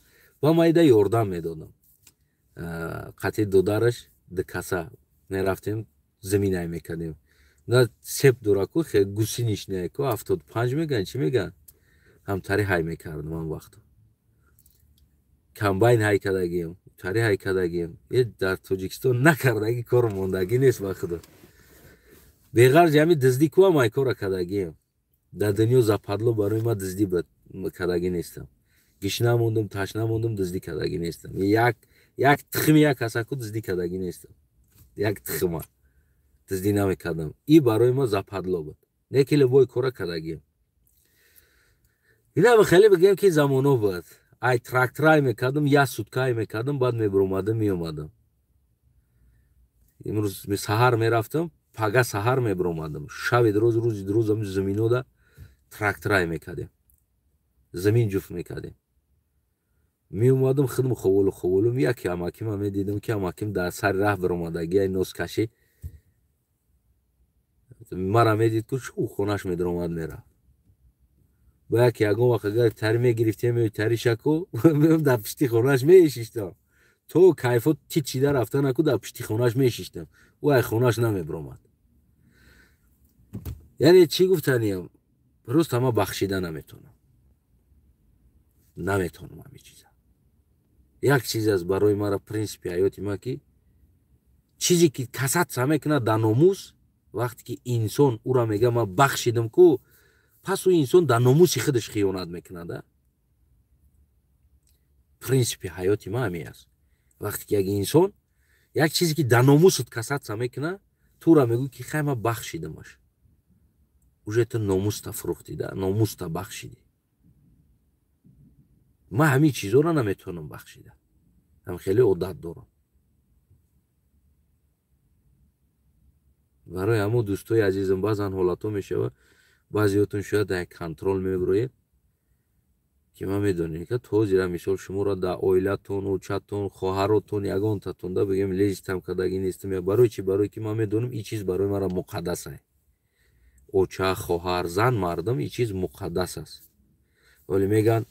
Ба майда ёрдам медодам. Қатъи додараш ду каса мерафтем, заминай мекардем. На сеп дураку, хе гусиниш неку, 75 меган, чӣ меган? Ҳамтари ҳай мекардам он вақто. Комбайн ҳай кардагием, тари ҳай кардагием. Е дар Тоҷикистон накардаги кор мондагӣ нест ба худо. Беғарзи ҳами дуздӣ ку ҳам ай кора кардагием. Дар дунё западло барои ма дуздӣ кардагӣ нестам. Гишна мондум, ташна мондум, дуздӣ кардагӣ нестам. Як тухми як касаку дуздӣ кардагӣ нестам. Як тухма дуздӣ намекардам. И барои ма западло буд. Не ки любой кора кардагием. Ина хеле бигем ки замоно буд. Ай тракторай мекардам, як суткай мекардам, баъд мебиромадам, меомадам. Имрӯз саҳар мерафтам, пага саҳар мебиромадам. Шаби дроз, рӯзи дроз ҳам заминода тракторай мекардем. Замин ҷуфт мекардем. Меомадам, худм ховолу ховолум, яке амакима медидам ки амаким дар сари раҳ биромадагӣ, ай нос кашӣ. Мара медид ку чу хонаш медиромад мерафт. Ба яке ягон вақт агар тари мегирифтем, тари шаку, дар пишти хонаш меишиштам. То кайфо тит шида рафта наку, дар пишти хонаш мешиштам, ӯ ай хонаш намебиромад. Яъне чӣ гуфтаниям? Просто ма бахшида наметонам, наметонам ҳамин чиза. Як чиз аст барои мара, принсипи ҳаёти ма, ки чизе ки касаться мекунад дар номус, вақте ки инсон ӯра мега ма бахшидам ку, пас ӯ инсон дар номуси худаш хиёнат мекунад. Принсипи ҳаёти ма ҳамин аст. Вақте ки як инсон як чизе ки дар номусат касаться мекунад, тура мегӯй ки хай, ма бахшидамаш, уже ту номуста фурӯхтида, номуста бахшидӣ. Ман ҳамин чизоро наметавонам бахшида, ҳам хеле одат дорам. Барои ҳамо, дӯстои азизам, баъзан ҳолатҳо мешавад, баъзеотон шояд дар контроль мебироед, ки ман медонем, ка то ҳозира мисол шуморо дар оилатон, очатон, хоҳаротон, ягонтатон да бигем лезть кардагӣ нестам. Барои чӣ? Барое ки ман медонам, ин чиз барои мара муқаддас ай. Оча, хоҳар, зан, мардум, ин чиз муқаддас аст. Вале меган,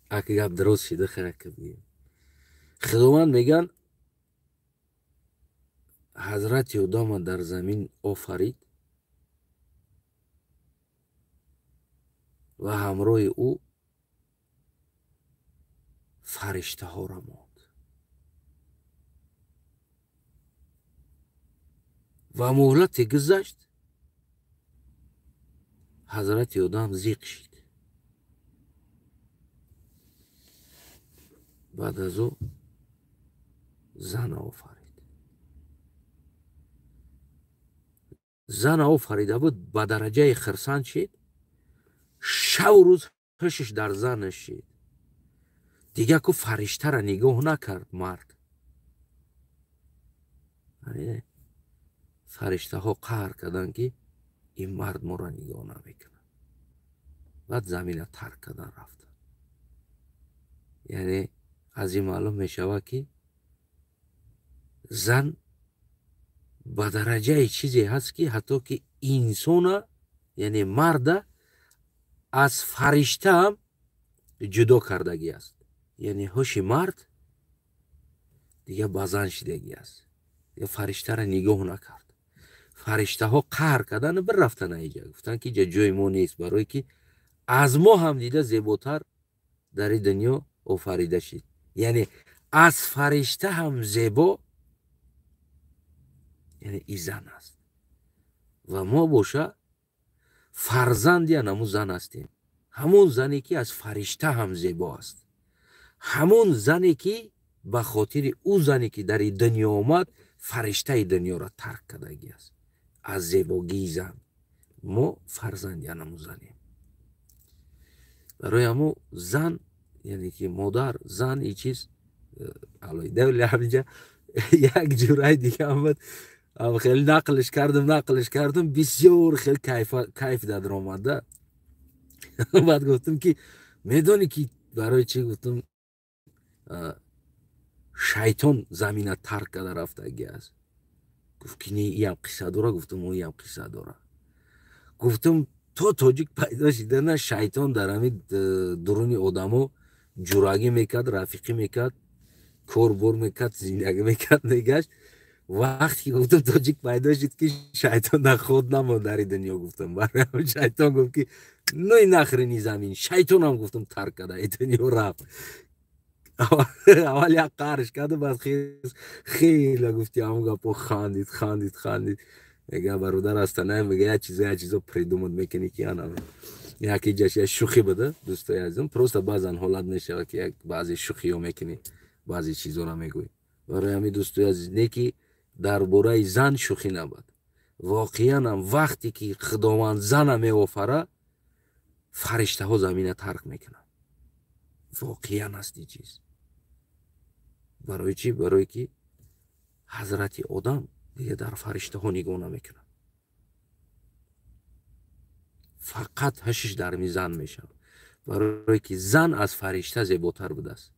аки гап дароз шида, хайрака бигем. Худованд, меган, ҳазрати Одама дар замин офарид ва ҳамроҳи ӯ фариштаҳоро монд ва муҳлате гузашт, ҳазрати Одам зиқ шид. Баъд аз ӯ зана офарид. Зана офарида буд, ба дараҷаи хирсанд шид, шаву рӯз ҳушш дар занаш шид. Дигар ку фариштара нигоҳ накард мард. Фариштаҳо қаҳр карданд, ки ин мард моро нигоҳ намекунад. Баъд замина тарк кардан рафтанд. Яъне аз ин маълум мешавад, ки зан ба дараҷаи чизе ҳаст, ки ҳатто ки инсона, яъне марда, аз фариштаам ҷудо кардагӣ аст. Яъне ҳуши мард дигар ба зан шидагӣ аст, фариштара нигоҳ накард. Фариштаҳо қаҳр кардану бирафтан аиҷа, гуфтанд, ки иҷа ҷои мо нест, барое ки аз мо ҳам дида зеботар дар ин дунё офарида шид. Яъне аз фаришта ҳам зебо, яъне и зан аст ва мо боша фарзанди анамун зан ҳастем, ҳамон зане ки аз фаришта ҳам зебо аст, ҳамон зане ки ба хотири ӯ зане ки дар ин дунё омад, фариштаи дунёро тарк кардагӣ аст. Аз зебогии зан мо фарзанди анамун занем. Барои ҳамо зан, яъне ки модар, зан, и чиз алоҳида. Ҳаминҷа як ҷураи дига омад, хеле нақлиш кардам, бисёр хеле кайф дар омада. Баъд гуфтам, ки медонӣ, ки барои чӣ, гуфтам, шайтон замина тарк карда рафтагӣ аст? Гуфт, ки не, иам қисса дора. Гуфтам, иам қисса дора. Гуфтам, то тоҷик пайдо шидана шайтон дар ҳамин дуруни одамо ҷурагӣ мекард, рафиқӣ мекард, корбор мекард, зиндагӣ мекард, мегашт. Вақте ки, гуфтам, тоҷик пайдо шуд, ки шайтон дар худ намонд дар ин дунё, гуфтам, барои шайтон гуфт, ки ну и нахрен и замин, шайтонам, гуфтам, тарк карда и дунё рафт. Аввал як қаҳрш карду, баъд хеле, гуфти, ҳамон гапо хандид, хандид, хандид. Мега, бародар, астана, мега, як чизо, як чизо придумать мекунӣ, ки ана яке ҷаш як шӯхӣ буда. Дӯстои азизам, просто баъзан ҳолат мешавад, ки як баъзе шӯхиҳо мекунӣ, баъзе чизоро мегӯӣ. Барои ҳамин, дӯстои азиз, не ки дар бораи зан шӯхӣ набад. Воқеанам, вақте ки Худованд зана меофара, фариштаҳо замина тарк мекунанд. Воқеан аст ин чиз. Барои чӣ? Барое ки ҳазрати Одам дига дар фариштаҳо нигоҳ намекунад, фақат ҳашиш дар мизан мешавад, барое ки зан аз фаришта зеботар будааст,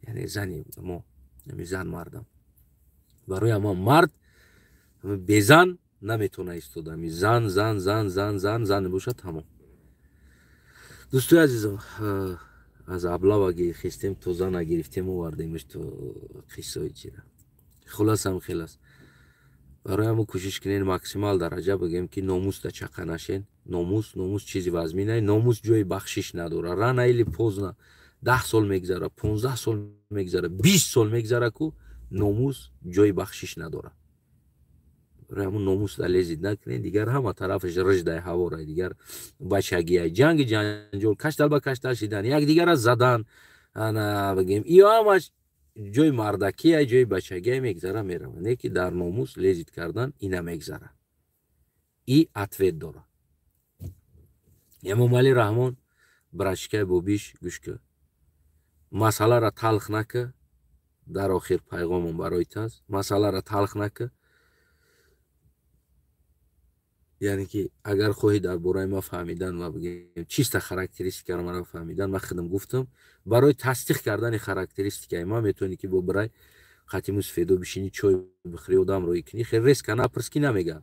яъне зани мо, зан мардам. Барои ҳама мард безан наметавона истода. Зан, зан, зан, зан, зан, зан бошад, тамом. Дӯстои азизам, Аз аблава хистем, тоза нагирифтем, овардемш то қиссои чира. Хулосам хел аст. Барои ҳамо кӯшиш кунен, максимал дараҷа бигем, ки номус да чақа нашен. Номус, номус чизи вазминае, номус ҷои бахшиш надора. Рано или поздно, 10 сол мегзара, 15 сол мегзара, 20 сол мегзара ку, номус ҷои бахшиш надора. Барои ҳамун номус да лезить накунед. Дигар ҳама тарафаш рыждай ҳаворай, дигар бачагиай, ҷанги ҷанҷол, каштал ба каштал шидан, якдигара задан, ана бигем, иё ҳамаш ҷои мардакия, ҷои бачагия, мегзара, мерава. Не ки дар номус лезить кардан, ина мегзара и ответ дора. Эмомалӣ Раҳмон, братишкаи бобиш, гӯш кӣ, масъаларо талх накӣ. Дар охир пайғомон барои таст: масъаларо талх накӣ. Яъне ки агар хоҳӣ дар бораи ма фаҳмидан ва бигем, чиста характеристикаро мара фаҳмидан, ман худам гуфтам, барои тасдиқ кардани характеристикаи ман метавонӣ ки бо бирай хати мусфедо бишинӣ, чой бихӯрӣ, одам роӣ кунӣ. Хел резко напурс, ки намегӯяд.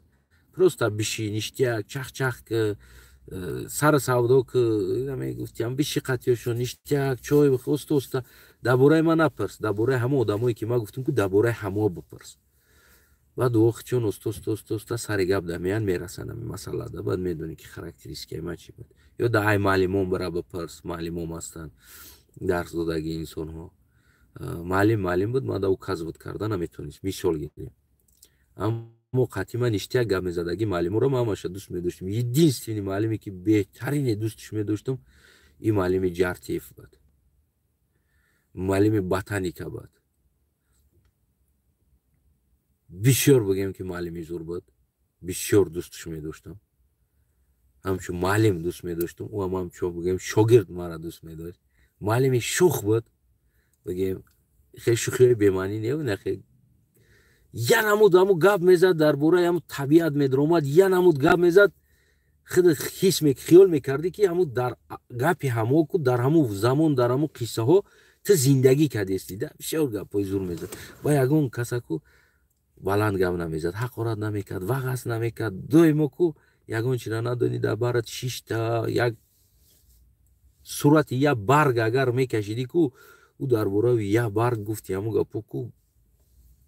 Просто биши, ништяк, чах-чах ки, сари савдо ки мегуфтиям, биши қатиёшон, ништяк, чой бихӯр, оста оста дар бораи ман напурс, дар бораи ҳама одамое ки ман гуфтам ку, дар бораи ҳамао бипурс. Баъд чон оста оста оста оста сари гап дамеян, мерасанд ами масъалада. Баъд медонӣ, ки характеристикаи ман чӣ буд. Ё да ай маълимон бира бипурс, маълимом ҳастанд, дарс додагии инсонҳо. Маълим маълим буд, ман да указывать карда наметавонист, мисол гирем. Аммо қатъи ман ништяк гап мезадагӣ маълиморо ман ҳамаша дӯст медоштам. Единственный маълиме, ки беҳтарине дӯстш медоштам, ин маълими Ҷартиев буд, маълими ботаника буд. Бисёр, бигем, ки маълими зур буд, бисёр дӯстш медоштам, ҳамчун маълим дӯст медоштам, ӯ ҳам ҳамчун, бигем, шогирд мара дӯст медошт. Маълими шух буд, бигем, хеле шухиҳои бемаънӣ не, не, я намуд ҳаму гап мезад, дар бораи ҳаму табиат медаромад, я намуд гап мезад, худ ҳис хиёл мекардӣ, ки ҳаму дар гапи ҳамо ку, дар ҳаму замон, дар ҳаму қиссаҳо ту зиндагӣ кардести да. Бисёр гапҳои зур мезад ва ягон касаку баланд гап намезад, ҳақорат намекард, вағаз намекард. Доимо ку ягон чира надонӣ, дар барат шишта як сурати як барг агар мекашидӣ ку, ӯ дар бораи як барг, гуфти, ҳаму гапо ку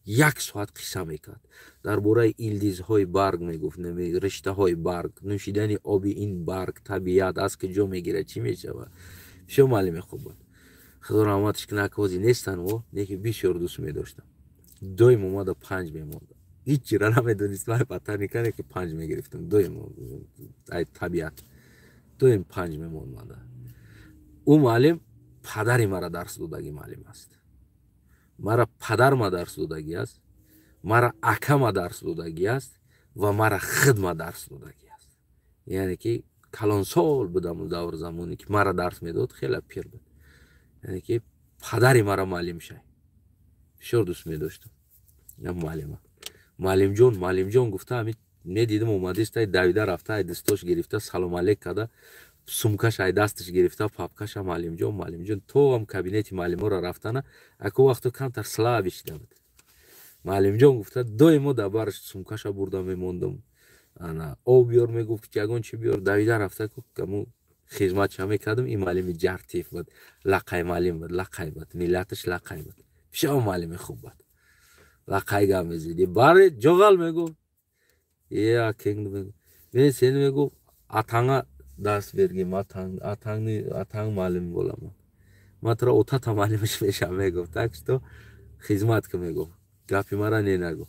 як соат қисса мекард. Дар бораи илдизҳои барг мегуфт, риштаҳои барг, нӯшидани оби ин барг, табиат аз куҷо мегирад, чӣ мешавад. Бисёр маълими хуб буд, худо раҳматаш кунад, ҳозир нестан во, лекин бисёр дӯст медоштам. Доим омада 5 мемонда, ҳеҷ чира намедонист ман ботаникане, ки 5 мегирифтам доим, ай табиат доим 5 мемонд манда. Ӯ муаллим падари мара дарс додагӣ муаллим аст, мара падарма дарс додагӣ аст, мара акама дарс додагӣ аст ва мара хидма дарс додагӣ аст. Яъне ки калонсол будам давр замоне ки мара дарс медод, хеле пир буд, яъне ки падари мара муаллим шай. Бисёр дӯст медоштам муаллима. Муаллимҷон, муаллимҷон гуфта, ами медидим, омадист, ай давида рафта, ай дӯстош гирифта, салом алейк карда, сумкаш ай дасташ гирифта, папкаша, муаллимҷон, муаллимҷон, то ам кабинети муаллиморо рафтана, аку вақто камтар слабый шида буд. Муаллимҷон гуфта, доимо дар бараш сумкаша бурда мемондам. Ана об биёр мегуфт, ягон чи биёр, давида рафта ку каму хизматша мекардам. Ин муаллими Ҷартиев буд, лақай муаллим буд, лақай буд, миллаташ лақай буд. Бисёр муаллими хуб буд, лақай гап мезиди, бари жоғал мегуфт, мен сени, мегуфт, атаңа дарс бергим, атаңни, атаң муаллим боламан, ман туро отата муаллимаш мешам, мегуфт. Так что хизмат ку, мегуфт, гапи мара не нагу.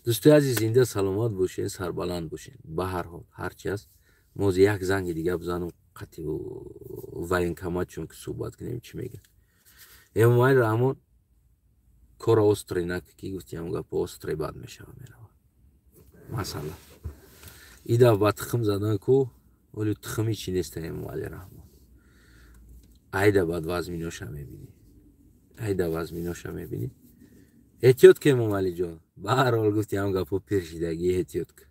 Дӯстои азиз, зинда саломат бошен, сарбаланд бошен. Ба ҳар ҳол, ҳарчи аст, мози як занги дига бизанам қати военкомат, чун ки суҳбат кунем, чӣ мегӯяд Эмомалӣ Раҳмон. Кора острый наки, ки гуфтиам, гапо острый бад мешава, мерава масъала. Идаф ба тухм задан ку, оли тухми чӣ неста. Эмомалӣ Раҳмон, айда бад вазминоша мебинӣ, айда вазминоша мебинӣ. Эҳтиёт ки, Эмомалиҷон, ба ҳар ҳол, гуфтиам, гапо пир шидагӣ, эҳтиёт ки.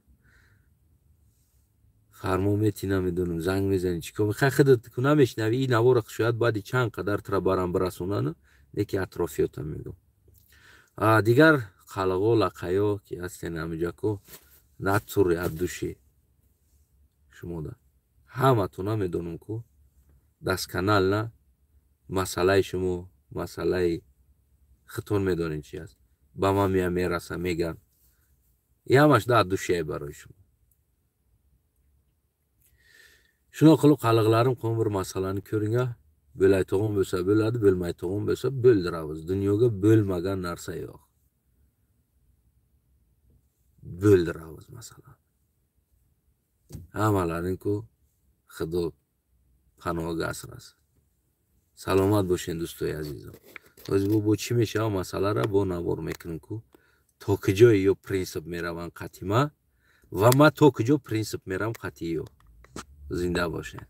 Фармон метӣ, намедонам, занг мезанӣ, чӣ кор, хай худат ку намешнавӣ ин навора, шояд баъди чанд қадар тура барам бирасонану, леки атрофиётам мегӯм. Дигар қалғо лақаё ки ҳастен ҳамиҷако, натури от души шумода ҳаматона медонам ку. Досконально масъалаи шумо, масъалаи худтон медонед чи аст. Ба ман мея мераса, меган. Ҳамаш да душае барои шумо. Shunaqa qilib, qalliqlarim, bir masalani ko'ring-a. Bo'layotgan bo'lsa bo'ladi, bo'lmayotgan bo'lsa bo'ldiramiz. Dunyoga bo'lmagan narsa yo'q. Bo'ldiramiz masalan. Hammalaring-ku Xudo panohiga asrasin. Salomat bo'shing, do'stoy azizim. O'zi bu чӣ мешава масъалара бо навор мекунем-ку. То куҷо ё принсип мераванд қатима ва ма то куҷо принсип мерам қатӣ ё. Зинда бошед.